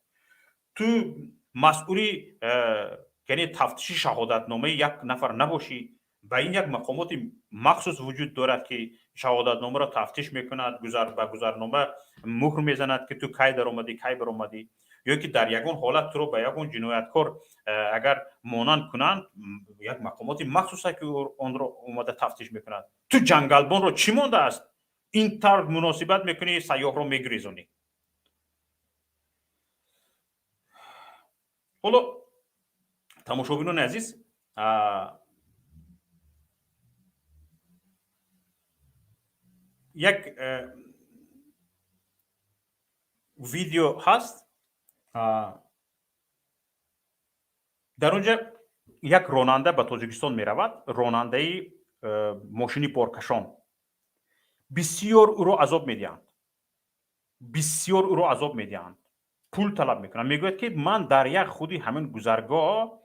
Ту масъули яъне тафтиши шаҳодатномаи як нафар набошӣ. Ба ин як мақомоти махсус вуҷуд дорад, ки шаҳодатномаро тафтиш мекунад, ба гузарнома муҳр мезанад, ки ту кай даромадӣ, кай баромадӣ, ё ки дар ягон ҳолат туро ба ягон ҷинояткор агар монанд кунанд, як мақомоти махсусе, ки онро омада тафтиш мекунад. Ту ҷангалбонро чӣ мондааст, ин тавр муносибат мекунӣ, сайёҳро мегурезонӣ? Ҳоло, тамошобинони азиз, як видео ҳаст. Дар он ҷа як ронанда ба Тоҷикистон меравад, ронандаи мошини боркашон. Бисёр ӯро азоб медиҳанд, бисёр ӯро азоб медиҳанд, пул талаб мекунанд. Мегӯяд, ки ман дар як худи ҳамин гузаргоҳ,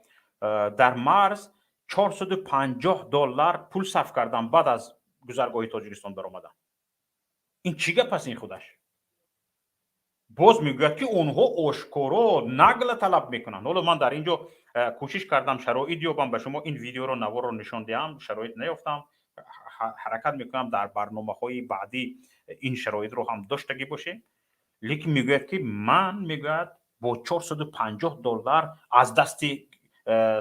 дар марз 450 доллар пул сарф кардам, баъд аз гузаргоҳи Тоҷикистон баромадам. Ин чӣ гап аст ин худаш? Боз мегӯяд, ки онҳо ошкоро, нагло талаб мекунанд. Ҳоло ман дар ин ҷо кӯшиш кардам шароит ёбам, ба шумо ин видеоро, наворро нишон диҳам, шароит наёфтам. Ҳаракат мекунам, дар барномаҳои баъдӣ ин шароитро ҳам доштагӣ бошем. Лекин мегӯяд, ки ман, мегӯяд, бо 450 доллар аз дасти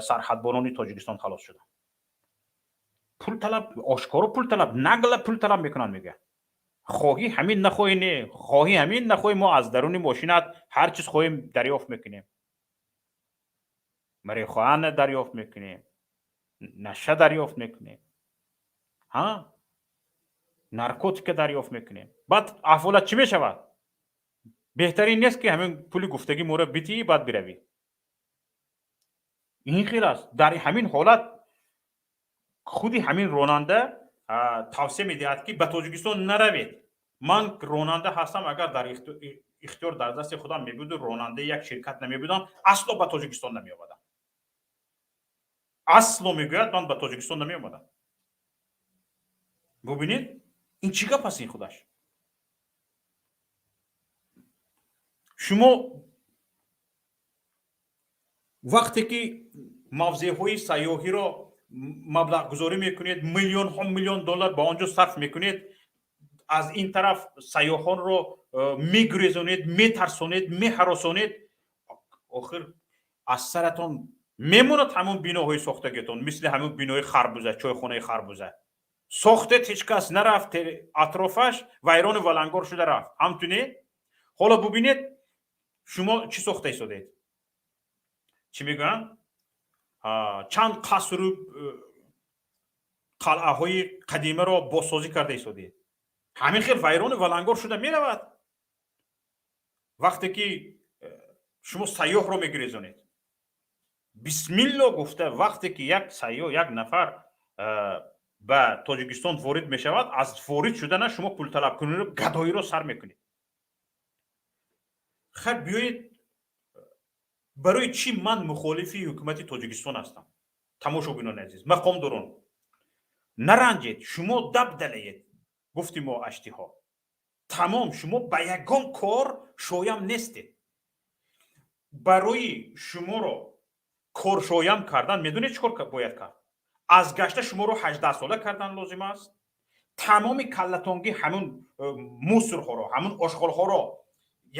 сарҳадбонони Тоҷикистон халос шудам. Пул талаб, ошкоро пул талаб, нагло пул талаб мекунанд. Мегӯяд: «Хоҳӣ ҳамин, нахоҳӣ не, хоҳӣ ҳамин, нахоҳӣ, мо аз даруни мошинат ҳар чиз хоҳем, дарёфт мекунем, марихуана дарёфт мекунем, наша дарёфт мекунем, ҳа, наркотика дарёфт мекунем». Баъд аҳволат чӣ мешавад? Беҳтарин нест, ки ҳамин пули гуфтагӣ моро битии, баъд биравӣ. Ин хел аст. Дар ҳамин ҳолат худи ҳамин ронанда тавсия медиҳад, ки ба Тоҷикистон наравед. Ман ронанда ҳастам, агар дар ихтиёр дар дасти худам мебуду ронандаи як ширкат намебудам, асло ба Тоҷикистон намеомадам. Асло, мегӯяд, ман ба Тоҷикистон намеомадам. Бубинед, ин чӣ гап аст ин худаш? Шумо вақте ки мавзеъҳои сайёҳиро маблағгузорӣ мекунед, миллионҳо миллион доллар ба он ҷо сарф мекунед, аз ин тараф сайёҳонро мегурезонед, метарсонед, меҳаросонед. Охир аз саратон мемонад ҳамон биноҳои сохтагиатон, мисли ҳамон бинои харбуза, чойхонаи харбуза сохтед, ҳеҷ кас нарафт, атрофаш вайрону валангор шуда рафт. Ҳамтуне ҳоло бубинед, шумо чӣ сохта истодед, чӣ мегӯянд, чанд қасру қалъаҳои қадимаро бозсозӣ карда истодед. Ҳамин хел вайрону валангор шуда меравад, вақте ки шумо сайёҳро мегирезонед. Бисмилло гуфта, вақте ки як сайёҳ, як нафар ба Тоҷикистон ворид мешавад, аз ворид шудана шумо пулталабкуниро, гадоиро сар мекунед. Хайр, биёед, барои чӣ ман мухолифи ҳукумати Тоҷикистон ҳастам? Тамошобинони азиз, мақомдорон, наранҷед, шумо дабдалаед. Гуфти мо аштиҳо тамом, шумо ба ягон кор шоям нестед. Барои шуморо коршоям кардан, медонед, чӣ кор бояд кард? Аз гашта шуморо 18сола кардан лозим аст. Тамоми каллатонгӣ ҳамун мусорҳоро, ҳамун ошғолҳоро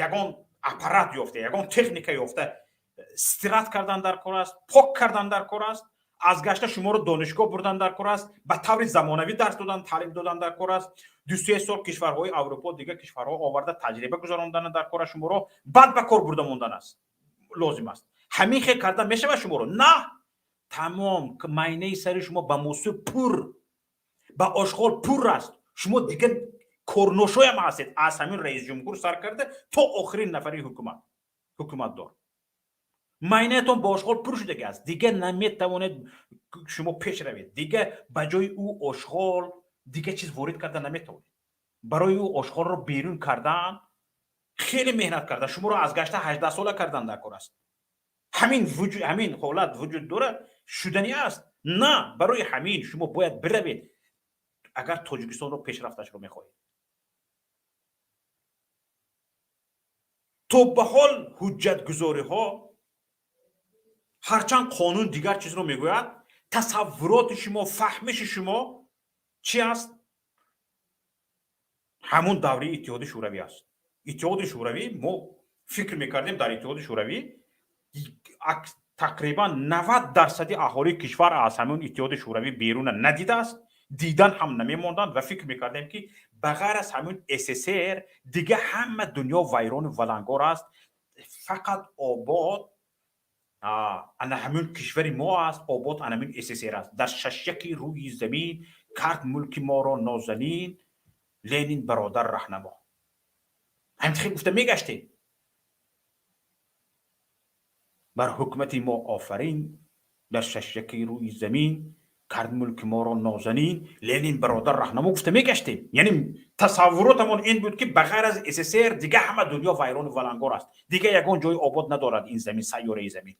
ягон аппарат ёфта, ягон техника ёфта, стирать кардан дар кор аст, пок кардан дар кор аст. Аз гашта шуморо донишгоҳ бурдан дар кор аст, ба таври замонавӣ дарс додан, таълим додан дар кор аст. 2-се сол кишварҳои Аврупо, дигар кишварҳо оварда, таҷриба гузарондан дар кор аст шуморо, баъд ба кор бурда мондан аст. Лозим аст. Ҳамин хел карда мешавад шуморо? На, тамом, майнаи сари шумо ба мусор пур, ба ошғол пур аст. Шумо дигар корношоям ҳастед, аз ҳамин раисҷумҳур сар карда то охирин нафари ҳукуматдор. Майнаятон ба ошғол пур шудаги аст, дигар наметавонед шумо пеш равед. Дигар ба ҷои ӯ ошғол дигар чиз ворид карда наметавонед. Барои ӯ ошғолро берун кардан хеле меҳнат кардан, шуморо аз гашта 18 сола кардан дар кор аст. Ҳамин ҳолат вуҷуд дорад, шуданӣ аст. На, барои ҳамин шумо бояд биравед, агар Тоҷикистонро пешрафташро мехоҳед. То ба ҳол ҳуҷҷатгузориҳо, ҳарчанд қонун дигар чизро мегӯяд, тасаввуроти шумо, фаҳмиши шумо чӣ аст? Ҳамун давраи Иттиҳоди Шӯравӣ аст. Иттиҳоди Шӯравӣ, мо фикр мекардем, дар Иттиҳоди Шӯравӣ тақрибан 90 дарсади аҳолии кишвар аз ҳамун Иттиҳоди Шӯравӣ беруна надидааст, дидан ҳам намемонданд ва фикр мекардем, ки ба ғайр аз ҳамун СССР дига ҳама дунё вайрону валангор аст, фақат обод ана ҳамун кишвари мо аст, обод ана ҳамин СССР аст. Дар шашяки рӯи замин кард мулки моро нозанин Ленин бародар раҳнамо. Ҳамин хел гуфта мегаштем: бар ҳукумати мо офарин, дар шашяки рӯи замин кард мулки моро нозанин Ленин бародар раҳнамо гуфта мегаштем. Яъне тасаввуротамон ин буд, ки ба ғайр аз СССР дига ҳама дунё вайрону валангор аст, дига ягон ҷои обод надорад ин замин, сайёраи замин.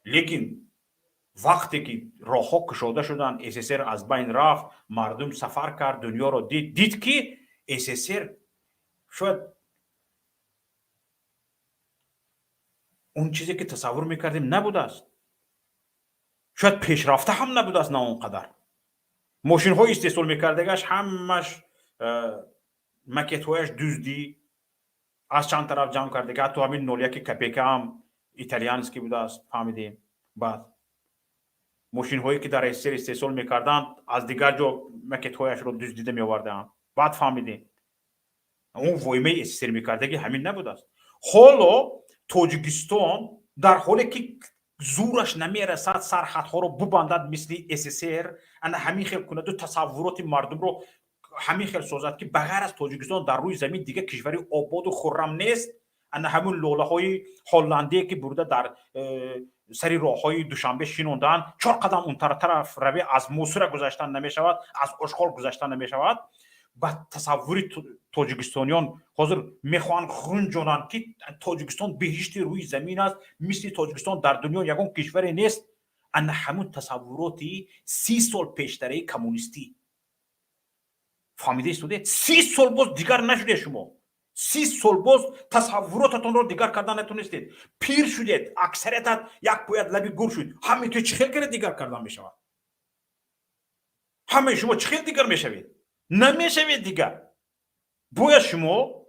Лекин вақте ки роҳҳо кушода шуданд, СССР аз байн рафт, мардум сафар кард, дунёро дид, дид ки СССР шояд он чизе ки тасаввур мекардем набудааст, шояд пешрафта ҳам набудааст на он қадар. Мошинҳои истеҳсол мекардагаш ҳамаш макетҳояш дуздӣ, аз чанд тараф ҷамъ кардага, ҳатто ҳамин 0,1 копейка ҳам итальянский будааст, фаҳмидем. Баъд мошинҳое ки дар СССР истеҳсол мекарданд, аз дигар ҷо макетҳояшро дуздида меовардаанд. Баъд фаҳмидем, он воимаи СССР мекардаги ҳамин набудааст. Ҳоло Тоҷикистон дар ҳоле ки зӯраш намерасад сарҳадҳоро бубандад мисли СССР, ана ҳамин хел кунаду тасаввуроти мардумро ҳамин хел созад, ки ба ғайр аз Тоҷикистон дар рӯи замин дигар кишвари ободу хуррам нест. Ана ҳамун лолаҳои ҳолландие, ки бурда дар сари роҳҳои Душанбе шинондаанд, чор қадам он тараф равӣ, аз мусора гузаштан намешавад, аз ошғол гузаштан намешавад. Ба тасаввури тоҷикистониён ҳозир мехоҳанд ғунҷонанд, ки Тоҷикистон беҳишти рӯи замин аст, мисли Тоҷикистон дар дунё ягон кишваре нест. Ана ҳамун тасаввуроти 30 сол пештараи коммунистӣ, фаҳмида истодед? 30 сол боз дигар нашуде шумо, 30 сол боз тасаввуротатонро дигар кардан натонистед. Пир шудед, аксариятат як бояд лаби гур шуд. Ҳамаи ту чӣ хел карда дигар кардан мешавад? Ҳамаи шумо чӣ хел дигар мешавед? Намешавед дигар. Бояд шумо,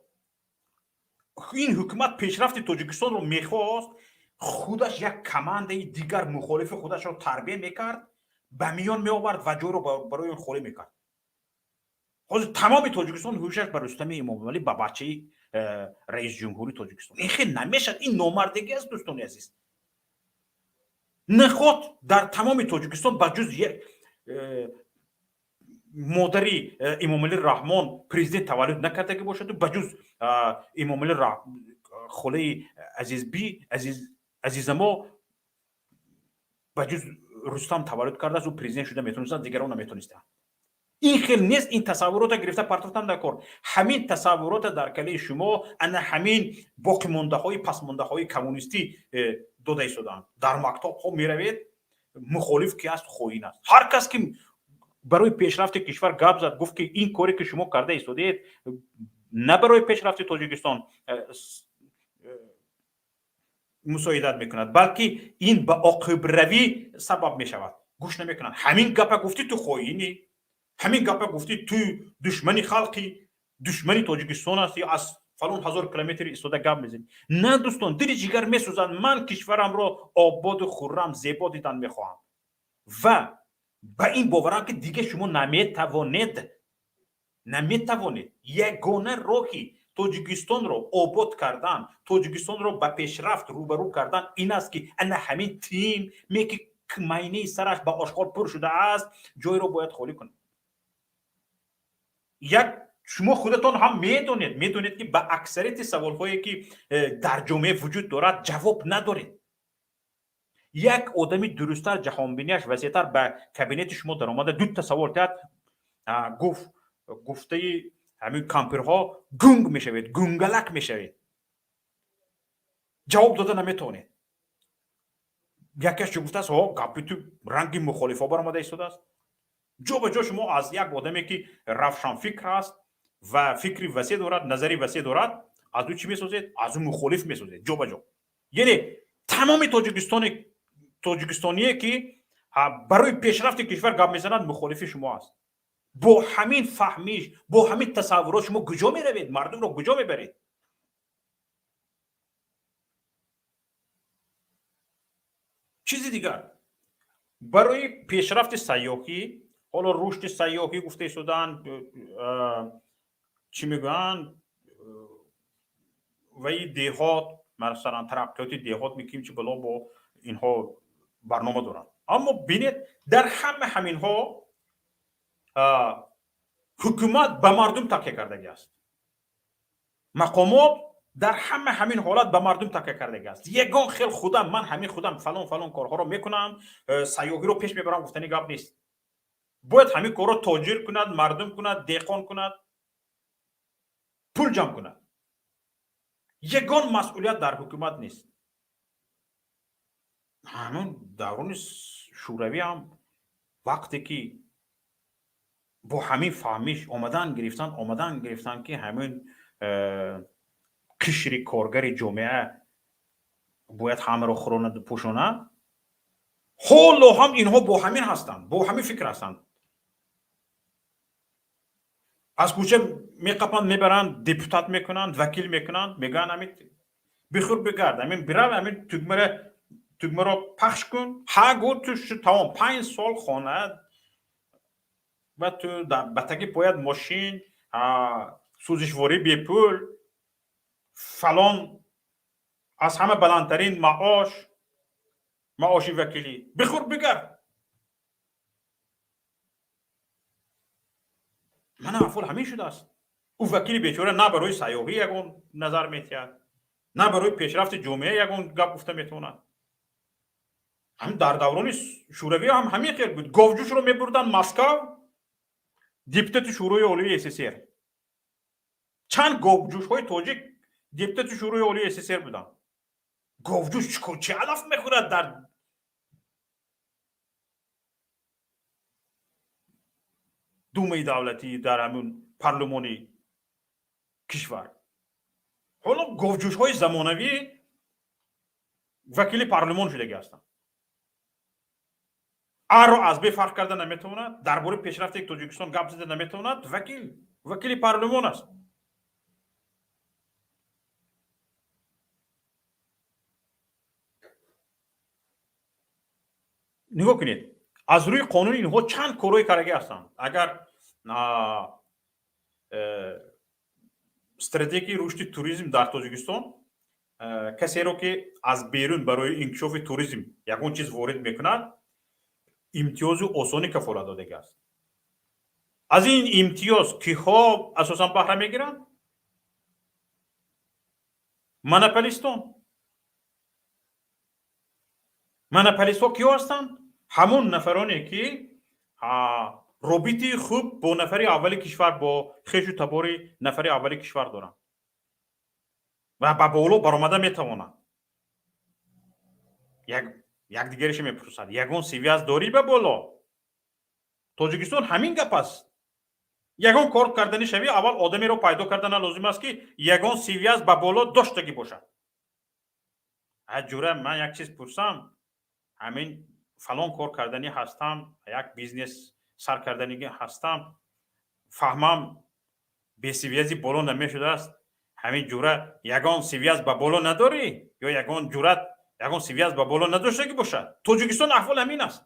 ин ҳукумат пешрафти Тоҷикистонро мехост, худаш як командаи дигар мухолифи худашро тарбия мекард, ба миён меовард ва ҷойро барои он холӣ мекард. Ҳозир тамоми Тоҷикистон ҳушаш ба Рустами Эмомалӣ, ба бачаи раисҷумҳури Тоҷикистон. Ин хел намешавад, ин номардегӣ аст, дӯстони азиз. Наход дар тамоми Тоҷикистон ба ҷуз модари Эмомалӣ Раҳмон президент таваллуд накардагӣ бошаду ба ҷуз Эмомалӣ холаи азизби азизамо, ба ҷуз Рустам таваллуд кардааст, ӯ президент шуда метонистанд, дигарон наметонистанд. Ин хел нест. Ин тасаввурота гирифта партофтан дар кор. Ҳамин тасаввурота дар калаи шумо ана ҳамин боқимондаҳои пасмондаҳои коммунистӣ дода истодаанд. Дар мактабҳо меравед, мухолиф ки аст, хоин аст. Ҳар кас ки барои пешрафти кишвар гап зад, гуфт, ки ин коре ки шумо карда истодаед, на барои пешрафти Тоҷикистон мусоидат мекунад, балки ин ба оқибравӣ сабаб мешавад, гӯш намекунанд. Ҳамин гапа гуфтӣ, ту хоинӣ, ҳамин гапа гуфтӣ, ту душмани халқӣ, душмани Тоҷикистон ҳастӣ, аз фалон ҳазор километр истода гап мезанӣ. На, дӯстон, дили ҷигар месӯзад. Ман кишварамро ободу хуррам, зебо дидан мехоҳам ва ба ин боварам, ки дига шумо наметавонед. Ягона роҳи Тоҷикистонро обод кардан, Тоҷикистонро ба пешрафт рӯбарӯ кардан ин аст, ки ана ҳамин тим ме, ки майнаи сараш ба ошғол пур шудааст, ҷойро бояд холӣ кунад. Як шумо худатон ҳам медонед, ки ба аксарияти саволҳое, ки дар ҷомеа вуҷуд дорад, ҷавоб надоред. Як одами дурусттар, ҷаҳонбинияш васеътар ба кабинети шумо даромада дута савол диҳад, гуфт, гуфтаи ҳамин кампирҳо, гунг мешавед, гунгалак мешавед, ҷавоб дода наметавонед. Якеш чӣ гуфтааст? Ҳо, гапи ту ранги мухолифо баромада истодааст. Ҷо ба ҷо шумо аз як одаме, ки равшанфикр аст ва фикри васеъ дорад, назари васеъ дорад, аз ӯ чӣ месозед? Аз ӯ мухолиф месозед ҷо ба ҷо. Яъне тамоми тоҷикистоние, ки барои пешрафти кишвар гап мезанад, мухолифи шумо аст. Бо ҳамин фаҳмиш, бо ҳамин тасаввурот шумо куҷо меравед, мардумро куҷо мебаред? Чизи дигар, барои пешрафти сайёҳӣ, ҳоло рушди сайёҳӣ гуфта истоданд, чӣ мегӯянд, ваи деҳот, масалан, тараққиёти деҳот меким, чи бало бо инҳо барнома доранд. Аммо бинед, дар ҳама ҳаминҳо ҳукумат ба мардум такя кардагӣ аст, мақомот дар ҳама ҳамин ҳолат ба мардум такя кардагӣ аст. Ягон хел худам, ман ҳамин худам фалон фалон корҳоро мекунам, сайёҳиро пеш мебарам гуфтани гап нест. Бояд ҳамин корро тоҷир кунад, мардум кунад, деҳқон кунад, пул ҷамъ кунад. Ягон масъулият дар ҳукумат нест. Ҳамон даврони шӯравӣ ҳам вақте ки бо ҳамин фаҳмиш омадан гирифтан, ки ҳамин қишри коргари ҷомеа бояд ҳамаро хӯронаду пӯшонад, ҳоло ҳам инҳо бо ҳамин ҳастанд, бо ҳамин фикр ҳастанд. Аз кӯча меқапанд, мебаранд, депутат мекунанд, вакил мекунанд, мегӯянд: ҳамин бихӯр, бигард, ҳамин бирав, ҳамин тугмаро пахш кун, ҳа гу ту тамом, 5 сол хона ва ту ба таги пояд мошин, сӯзишворӣ бепул, фалон, аз ҳама баландтарин маош, маоши вакилӣ, бихӯр, бигард. Мана аҳвол ҳамин шудааст. Ӯ вакили бечора на барои сайёҳӣ ягон назар метиҳад, на барои пешрафти ҷомеа ягон гап гуфта метавонад. Ҳам дар даврони шӯравӣ ҳам ҳамин хел буд. Говҷӯшро мебурданд Москав, депутати Шӯрои Олии СССР. Чанд говҷӯшҳои тоҷик депутати Шӯрои Олии СССР буданд. Говҷӯш чӣ алаф мехӯрад дар Думаи давлатӣ, дар ҳамун парлумони кишвар? Ҳоло говҷӯшҳои замонавӣ вакили парлумон шудагӣ ҳастанд. Аро аз бе фарқ карда наметавонад, дар бораи пешрафти Тоҷикистон гап зада наметавонад, вакили парлумон аст. Нигоҳ кунед, аз рӯи қонун инҳо чанд корҳои кардагӣ ҳастанд. Агар стратегияи рушди туризм дар Тоҷикистон, касеро, ки аз берун барои инкишофи туризм ягон чиз ворид мекунад, имтиёзу осонӣ кафолат додагӣ аст. Аз ин имтиёз киҳо асосан баҳра мегиранд? Монополистон. Монополистҳо киҳо ҳастанд? Ҳамон нафароне, ки робитаи хуб бо нафари аввали кишвар, бо хешу табори нафари аввали кишвар доранд ва ба боло баромада метавонанд. Якдигареша мепурсад: ягон связь дорӣ ба боло? Тоҷикистон ҳамин гап аст. Ягон кор карданӣ шавӣ, аввал одамеро пайдо кардана лозим аст, ки ягон связь ба боло доштагӣ бошад. Ҷура, ман як чиз пурсам: ҳамин фалон кор карданӣ ҳастам, як бизнес сар карданӣ ҳастам, фаҳмам, бе связь и боло намешудааст. Ҳамин ҷура, ягон связь ба боло надорӣ ё ягон ҷурат ягон связь ба боло надоштагӣ бошад? Тоҷикистон аҳвол ҳамин аст.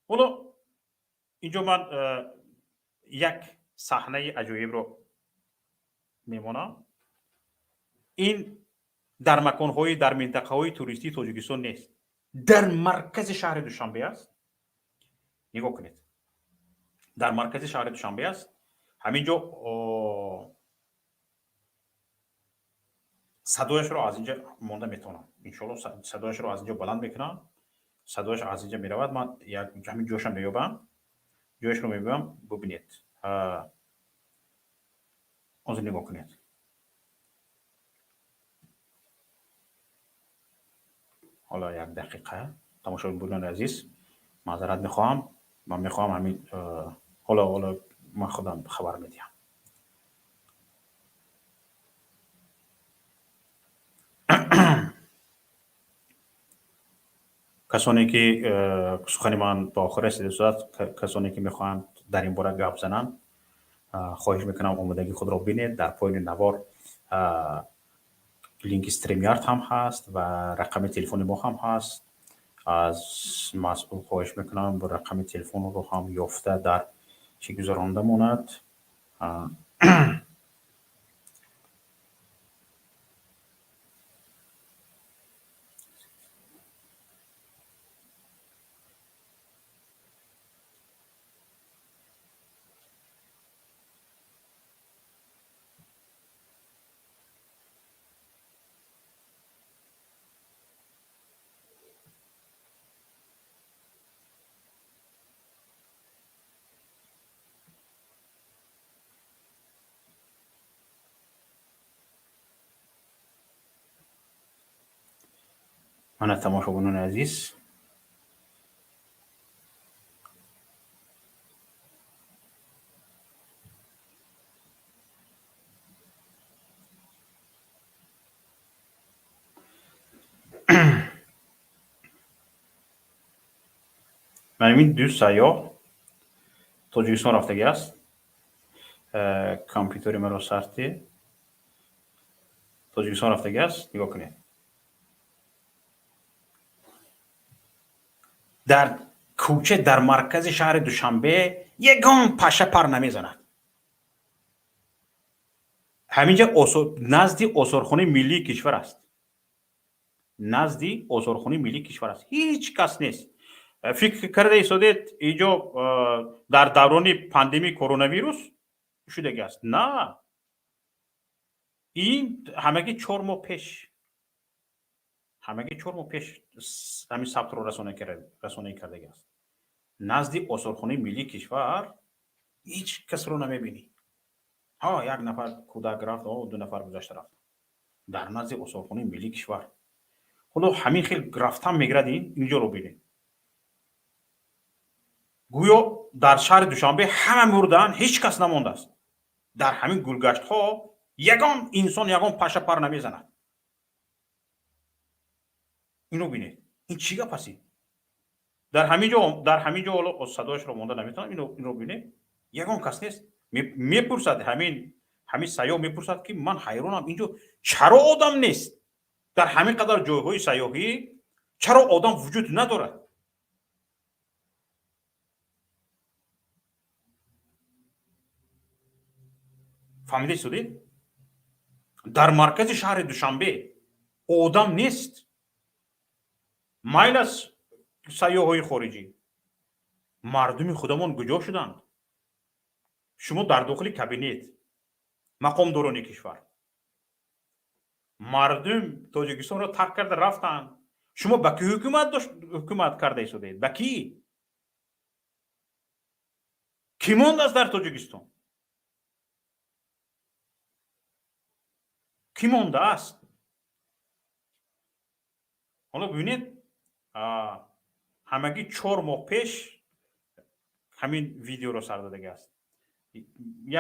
Ҳоло инҷо ман як саҳнаи аҷоибро мемонам. Ин дар маконҳои, дар минтақаҳои туристии Тоҷикистон нест, дар маркази шаҳри Душанбе аст. Нигоҳ кунед, дар маркази шаҳри Душанбе аст. Ҳамин ҷо садояшро аз инҷа монда метавонам, иншоалло. Садояшро аз инҷо баланд мекунам, садояш аз инҷа меравад. Ман ҳамин ҷоша меёбам, ҷояшро мебиём, бубинед. Ҳозир нигоҳ кунед. Ҳоло як дақиқа, тамошобинони азиз, маъзарат мехоҳам. Ман мехоҳам ҳамин ҳоло ман худам хабар медиҳам. Касоне ки сухани ман ба охир расида истодааст, касоне ки мехоҳанд дар ин бора гап зананд, хоҳиш мекунам, омодагии худро бинед. Дар поёни навор линки StreamYard ҳам ҳаст ва рақами телефони мо ҳам ҳаст. Аз масъул хоҳиш мекунам, рақами телефонро ҳам ёфта дар чӣ гузаронда монад. Мана, тамошобинони азиз, ҳамин ду сайёҳ Тоҷикистон рафтагӣ аст. Компютери маро сарти Тоҷикистон рафтагӣ аст. Нигоҳ кунед, дар кӯча, дар маркази шаҳри Душанбе ягон паша пар намезанад. Ҳаминҷа назди осорхонаи миллии кишвар аст, назди осорхонаи миллии кишвар аст, ҳеҷ кас нест. Фикр карда истодед, инҷо дар даврони пандемияи коронавирус шудаги аст? На, ин ҳамагӣ 4 моҳ пеш, ҳамагӣ 4 моҳ пеш ҳамин сабтро расонаӣ кардаги аст. Назди осорхонаи миллии кишвар ҳеҷ касро намебинӣ. Ҳа, як нафар кӯдак рафт, ду нафар гузашта рафт дар назди осорхонаи миллии кишвар. Худо, ҳамин хел рафтан мегирад. Ин инҷоро бинед, гӯё дар шаҳри Душанбе ҳама мурдаанд, ҳеҷ кас намондааст. Дар ҳамин гулгаштҳо ягон инсон, ягон паша пар намезанад. Инро бинед, ин чӣ гап аст? Ин дар ҳамин ҷо ҳоло садояшро монда наметавонам. Инро бинед, ягон кас нест. Мепурсад, ҳамин сайёҳ мепурсад, ки ман ҳайронам, инҷо чаро одам нест? Дар ҳамин қадар ҷойҳои сайёҳӣ чаро одам вуҷуд надорад? Фаҳмида истодед? Дар маркази шаҳри Душанбе одам нест. Майл аз сайёҳҳои хориҷӣ, мардуми худамон куҷо шуданд? Шумо дар дохили кабинет, мақомдорони кишвар, мардум Тоҷикистонро тарк карда рафтанд, шумо ба кӣ ҳукумат карда истодаед? Ба кӣ? Кӣ мондааст дар Тоҷикистон? Кӣ мондааст? Ҳоло бибинед, ҳамагӣ 4 моҳ пеш ҳамин видеоро сар додагӣ аст.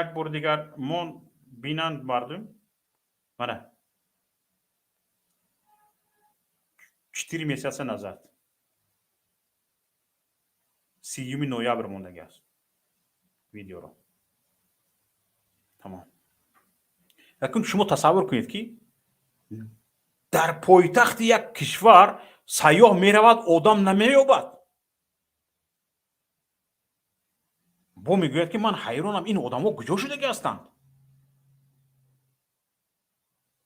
Як бори дигар мон, бинанд мардум. Мана, 4 месяца назад, 30-юми ноябр мондагӣ аст видеоро. Тамом. Акун шумо тасаввур кунед, ки дар пойтахти як кишвар сайёҳ меравад, одам намеёбад. Бо мегӯяд, ки ман ҳайронам, ин одамҳо куҷо шудагӣ ҳастанд,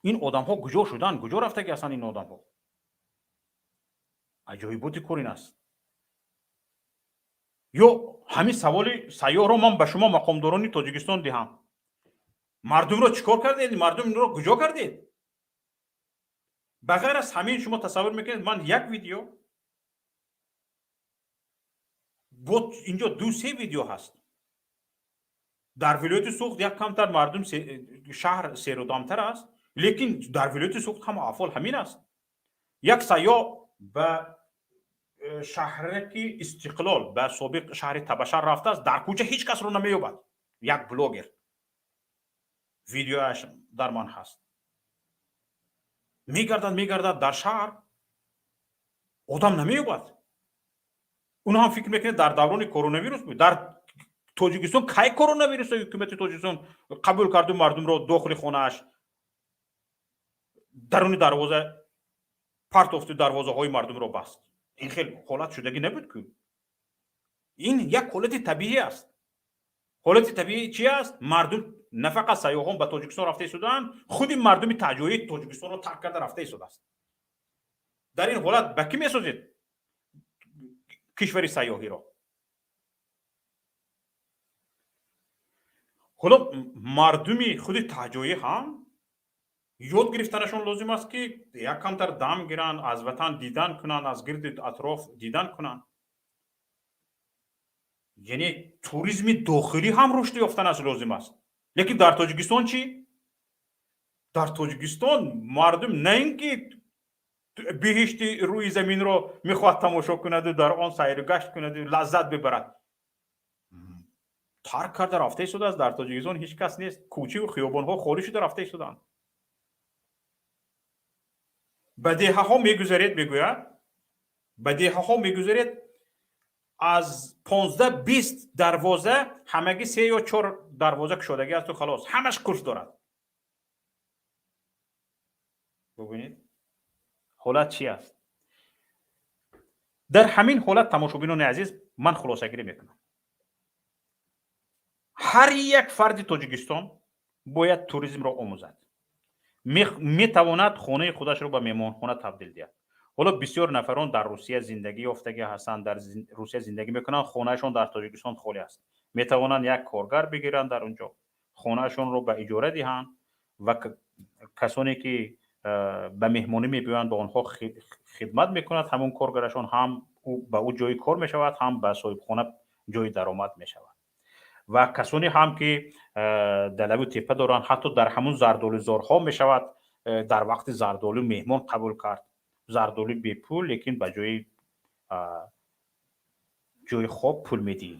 ин одамҳо куҷо шуданд, куҷо рафтагӣ ҳастанд ин одамҳо? Аҷоиботи кор ин аст. Ё ҳамин саволи сайёҳро ман ба шумо, мақомдорони Тоҷикистон, диҳам: мардумро чӣ кор кардед, мардумро куҷо кардед? Ба ғайр аз ҳамин, шумо тасаввур мекунед, ман як видео бо инҷо ду се видео ҳаст. Дар вилояти Суғд як камтар мардум, шаҳр серодамтар аст, лекин дар вилояти Суғд ҳама аҳвол ҳамин аст. Як сайёҳ ба шаҳраки Истиқлол, ба собиқ шаҳри Табашар рафтааст, дар кӯча ҳеҷ касро намеёбад. Як блогер, видеояш дар ман ҳаст, мегардад, мегардад дар шаҳр, одам намеёбад. Уно ҳам фикр мекунед, дар даврони коронавирус буд. Дар Тоҷикистон кай коронавирусо ҳукумати Тоҷикистон қабул карду мардумро дохили хонааш, даруни дарвоза партофту дарвозаҳои мардумро баст? Ин хел ҳолат шудагӣ набуд ку. Ин як ҳолати табиӣ аст. Ҳолати табиӣ чи аст? Мардум, на фақат сайёҳон ба Тоҷикистон рафта истоданд, худи мардуми таҷоӣ Тоҷикистонро тарк карда рафта истодааст. Дар ин ҳолат ба кӣ месозед кишвари сайёҳиро? Ҳоло мардуми худи таҷоӣ ҳам ёд гирифтанашон лозим аст, ки як камтар дам гиранд, аз ватан дидан кунанд, аз гирди атроф дидан кунанд. Яъне туризми дохилӣ ҳам рушд ёфтанаш лозим аст. Лекин дар Тоҷикистон чӣ? Дар Тоҷикистон мардум на ин ки биҳишти рӯи заминро мехоҳад тамошо кунаду дар он сайру гашт кунаду лаззат бибарад, тарк карда рафта истодааст. Дар Тоҷикистон ҳеҷ кас нест, кӯчиву хиёбонҳо холӣ шуда рафта истодаанд. Ба деҳаҳо мегузаред, мегӯяд, ба деҳаҳо мегузаред, аз 15-20 дарвоза ҳамагӣ се ё чор дарвоза кушодагӣ асту халос, ҳамаш курс дорад. Бубинед, ҳолат чи аст. Дар ҳамин ҳолат, тамошобинони азиз, ман хулосагирӣ мекунам: ҳар як фарди Тоҷикистон бояд туризмро омӯзад. Метавонад хонаи худашро ба меҳмонхона табдил диҳад. Ҳоло бисёр нафарон дар Русия зиндагӣ ёфтагӣ ҳастанд, дар Русия зиндагӣ мекунанд, хонаашон дар Тоҷикистон холӣ аст. Метавонанд як коргар бигиранд, дар он ҷо хонаашонро ба иҷора диҳанд ва касоне ки ба меҳмонӣ мебиёянд, ба онҳо хидмат мекунад. Ҳамон коргарашон ҳам ба ӯ ҷои кор мешавад, ҳам ба соҳибхона ҷои даромад мешавад. Ва касоне ҳам ки далаву тепа доранд, ҳатто дар ҳамун зардолузорҳо мешавад дар вақти зардолу меҳмон қабул кард. Зардолу бепул, лекин ба ҷои ҷои хоб пул медиҳӣ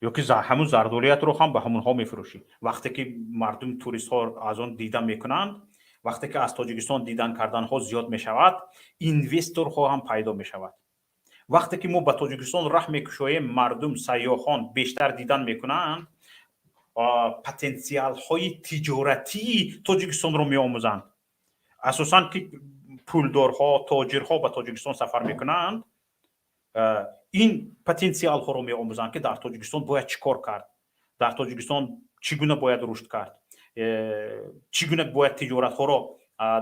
ё ки ҳамун зардолиятро ҳам ба ҳамунҳо мефурӯшӣ. Вақте ки мардум, туристҳо аз он дидан мекунанд, вақте ки аз Тоҷикистон дидан карданҳо зиёд мешавад, инвесторҳо ҳам пайдо мешавад. Вақте ки мо ба Тоҷикистон раҳ мекушоем, мардум, сайёҳон бештар дидан мекунанд, потенсиалҳои тиҷоратии Тоҷикистонро меомӯзанд. Асосан ки пулдорҳо, тоҷирҳо ба Тоҷикистон сафар мекунанд, ин потенсиалҳоро меомӯзанд, ки дар Тоҷикистон бояд чӣ кор кард, дар Тоҷикистон чӣ гуна бояд рушд кард, чӣ гуна бояд тиҷоратҳоро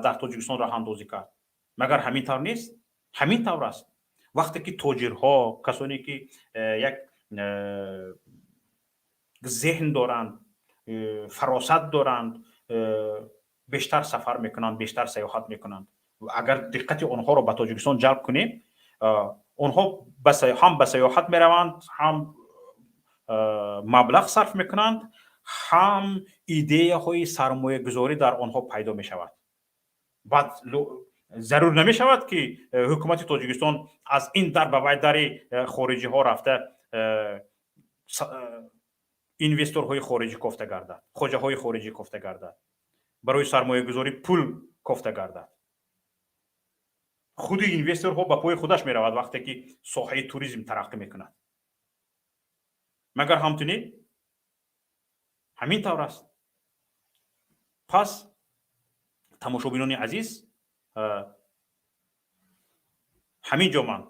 дар Тоҷикистон роҳандозӣ кард. Магар ҳамин тавр нест? Ҳамин тавр аст. Вақте ки тоҷирҳо, касоне ки як зеҳн доранд, фаросат доранд, бештар сафар мекунанд, бештар сайёҳат мекунанд, агар диққати онҳоро ба Тоҷикистон ҷалб кунем, онҳо ҳам ба сайёҳат мераванд, ҳам маблағ сарф мекунанд, ҳам идеяҳои сармоягузорӣ дар онҳо пайдо мешавад. Баъд зарур намешавад, ки ҳукумати Тоҷикистон аз ин дар ба вай дари хориҷиҳо рафта, инвесторҳои хориҷӣ кофта гардад, хоҷаҳои хориҷӣ кофта гардад, барои сармоягузорӣ пул кофта гардад. Худи инвесторҳо ба пои худаш меравад, вақте ки соҳаи туризм тараққӣ мекунад. Магар ҳамту не? Ҳамин тавр аст. Пас, тамошобинони азиз, ҳамин ҷо ман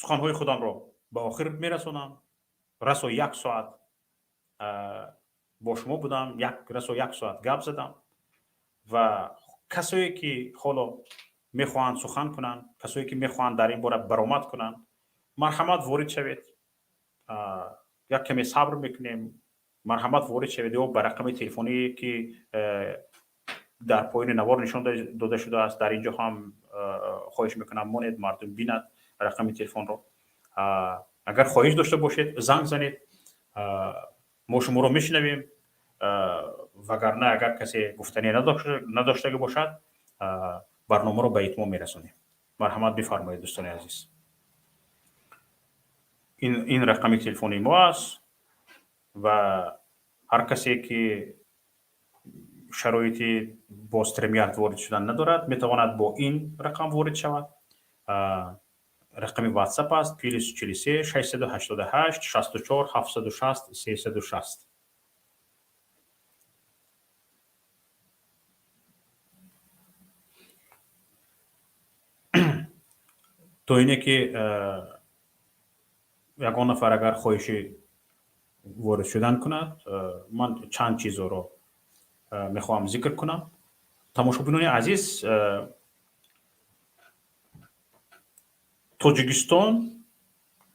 суханҳои худамро Ба охир мерасонам. Расо як соат бо шумо будам, расо як соат гап задам ва касое ки ҳоло мехоҳанд сухан кунанд, касое ки мехоҳанд дар ин бора баромад кунанд, марҳамат, ворид шавед. Як каме сабр мекунем. Марҳамат, ворид шавед ё ба рақами телефоние ки дар поёни навор нишон дода шудааст, дар ин ҷо ҳам хоҳиш мекунам, монед, мардум бинад рақами телефонро. Агар хоҳиш дошта бошед, занг занед, мо шуморо мешунавем. Вагарна агар касе гуфтане надоштагӣ бошад, барномаро ба итмом мерасонем. Марҳамат, бифармоед, дӯстони азиз. Ин рақами телефони мо аст ва ҳар касе ки шароити бо StreamYard ворид шудан надорад, метавонад бо ин рақам ворид шавад. Рақами WhatsApp аст: +43 688 64 760 360. То ине ки ягон нафар агар хоҳиши ворид шудан кунад, ман чанд чизоро мехоҳам зикр кунам. Тамошобинони азиз, Тоҷикистон,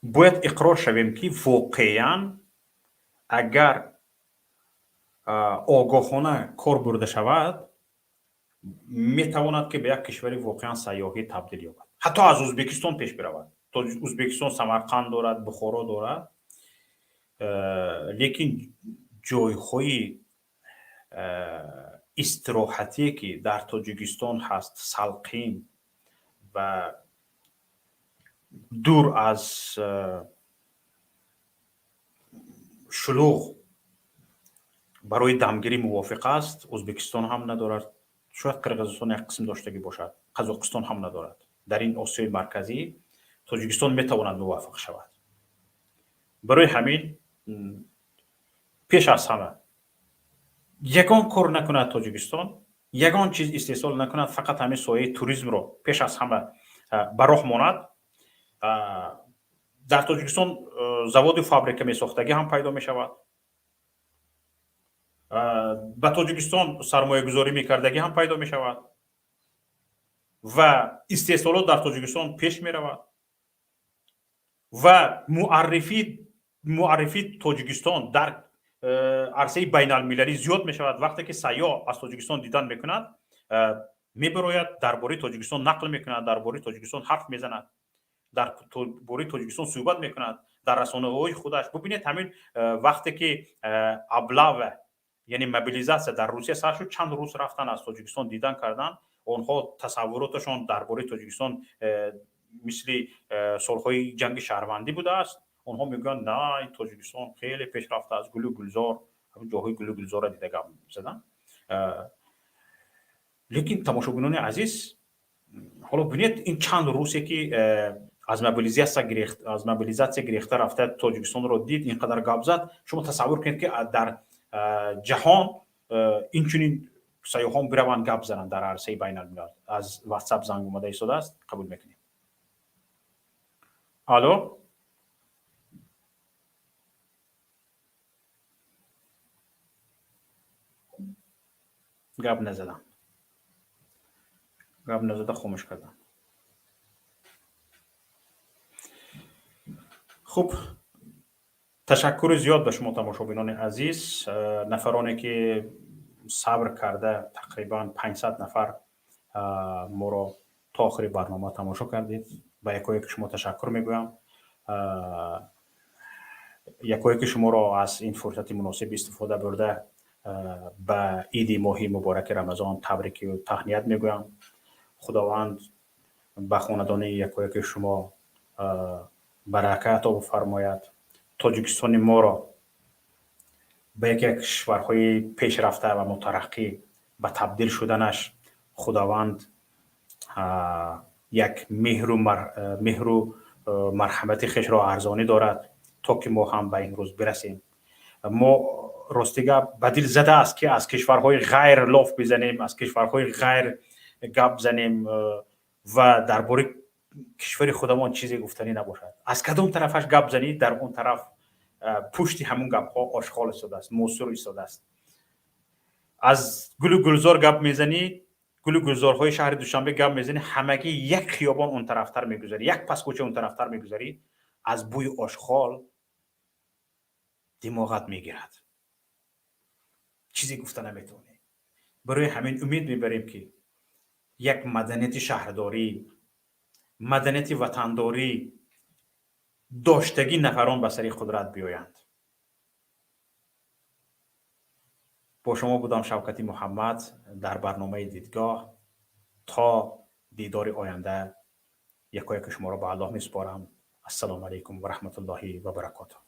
бояд иқрор шавем, ки воқеан агар огоҳона кор бурда шавад, метавонад, ки ба як кишвари воқеан сайёҳӣ табдил ёбад, ҳатто аз Ӯзбекистон пеш биравад. Ӯзбекистон Самарқанд дорад, Бухоро дорад, лекин ҷойҳои истироҳатие ки дар Тоҷикистон ҳаст, салқин ва дур аз шулуғ, барои дамгирӣ мувофиқ аст, Ӯзбекистон ҳам надорад, шояд Қирғизистон як қисм доштагӣ бошад, Қазоқистон ҳам надорад. Дар ин Осиёи Марказӣ Тоҷикистон метавонад муваффақ шавад. Барои ҳамин, пеш аз ҳама, ягон кор накунад Тоҷикистон, ягон чиз истеҳсол накунад, фақат ҳамин соҳаи туризмро пеш аз ҳама ба роҳ монад, дар Тоҷикистон заводу фабрика месохтагӣ ҳам пайдо мешавад, ба Тоҷикистон сармоягузорӣ мекардагӣ ҳам пайдо мешавад ва истеҳсолот дар Тоҷикистон пеш меравад ва муаррифии Тоҷикистон дар арсаи байналмилалӣ зиёд мешавад. Вақте ки сайёҳ аз Тоҷикистон дидан мекунад, мебарояд, дар бораи Тоҷикистон нақл мекунад, дар бораи Тоҷикистон ҳарф мезанад, дар бораи Тоҷикистон суҳбат мекунад дар расонаҳои худаш. Бубинед, ҳамин вақте ки облава, яъне мобилизация дар Русия сар шуд, чанд рӯз рафтан, аз Тоҷикистон дидан кардан. Онҳо тасаввуроташон дар бораи Тоҷикистон мисли солҳои ҷанги шаҳрвандӣ будааст. Онҳо мегӯянд: «На, Тоҷикистон хеле пешрафта аст, гулу гулзор». Ҷоҳои гулу гулзорро дида гап задан. Лекин, тамошобинони азиз, ҳоло бинед, ин чанд русе ки аз мобилизация гирехта рафта, Тоҷикистонро дид, ин қадар гап зад. Шумо тасаввур кунед, ки дар ҷаҳон инчунин сайёҳон бираванд, гап зананд дар арсаи байналмилал. Аз WhatsApp занг омада истодааст, қабул мекунем. Алло. Гап назадам, гап назада хомӯш кардам. Хуб, ташаккури зиёд ба шумо, тамошобинони азиз, нафароне ки сабр карда, тақрибан 500 нафар моро то охири барнома тамошо кардед. Ба якое ки шумо ташаккур мегӯям. Якое ки шуморо аз ин фурсати муносиб истифода бурда, ба иди моҳи мубораки Рамазон табрикию таҳният мегӯям. Худованд ба хонадони якояки шумо барака ато бифармояд. Тоҷикистони моро ба яке аз кишварҳои пешрафта ва мутараққӣ ба табдил шуданаш Худованд як меҳру марҳамати хешро арзонӣ дорад, то ки мо ҳам ба ин рӯз бирасем. Мо, рости гап, ба дил зада аст, ки аз кишварҳои ғайр лоф бизанем, аз кишварҳои ғайр гап занем ва дар бораи Кишвари худамон чизе гуфтанӣ набошад. Аз кадом тарафаш гап занӣ, дар он тараф пушти ҳамун гапҳо ошғол истодааст, мусор истодааст. Аз гулу гулзор гап мезанӣ, гулу гулзорҳои шаҳри Душанбе гап мезанӣ, ҳамагӣ як хиёбон он тарафтар мегузарӣ, як паскӯча он тарафтар мегузарӣ, аз бӯи ошғол димоғат мегирад, чизе гуфта наметавонӣ. Барои ҳамин умед мебарем, ки як маданияти шаҳрдорӣ, маданияти ватандорӣ доштагӣ нафарон ба сари қудрат биёянд. Бо шумо будам Шавкати Муҳаммад дар барномаи «Дидгоҳ». То дидори оянда якояки шуморо ба Аллоҳ месупорам. Ассалому алайкум ва раҳматуллоҳи ва баракотуҳ.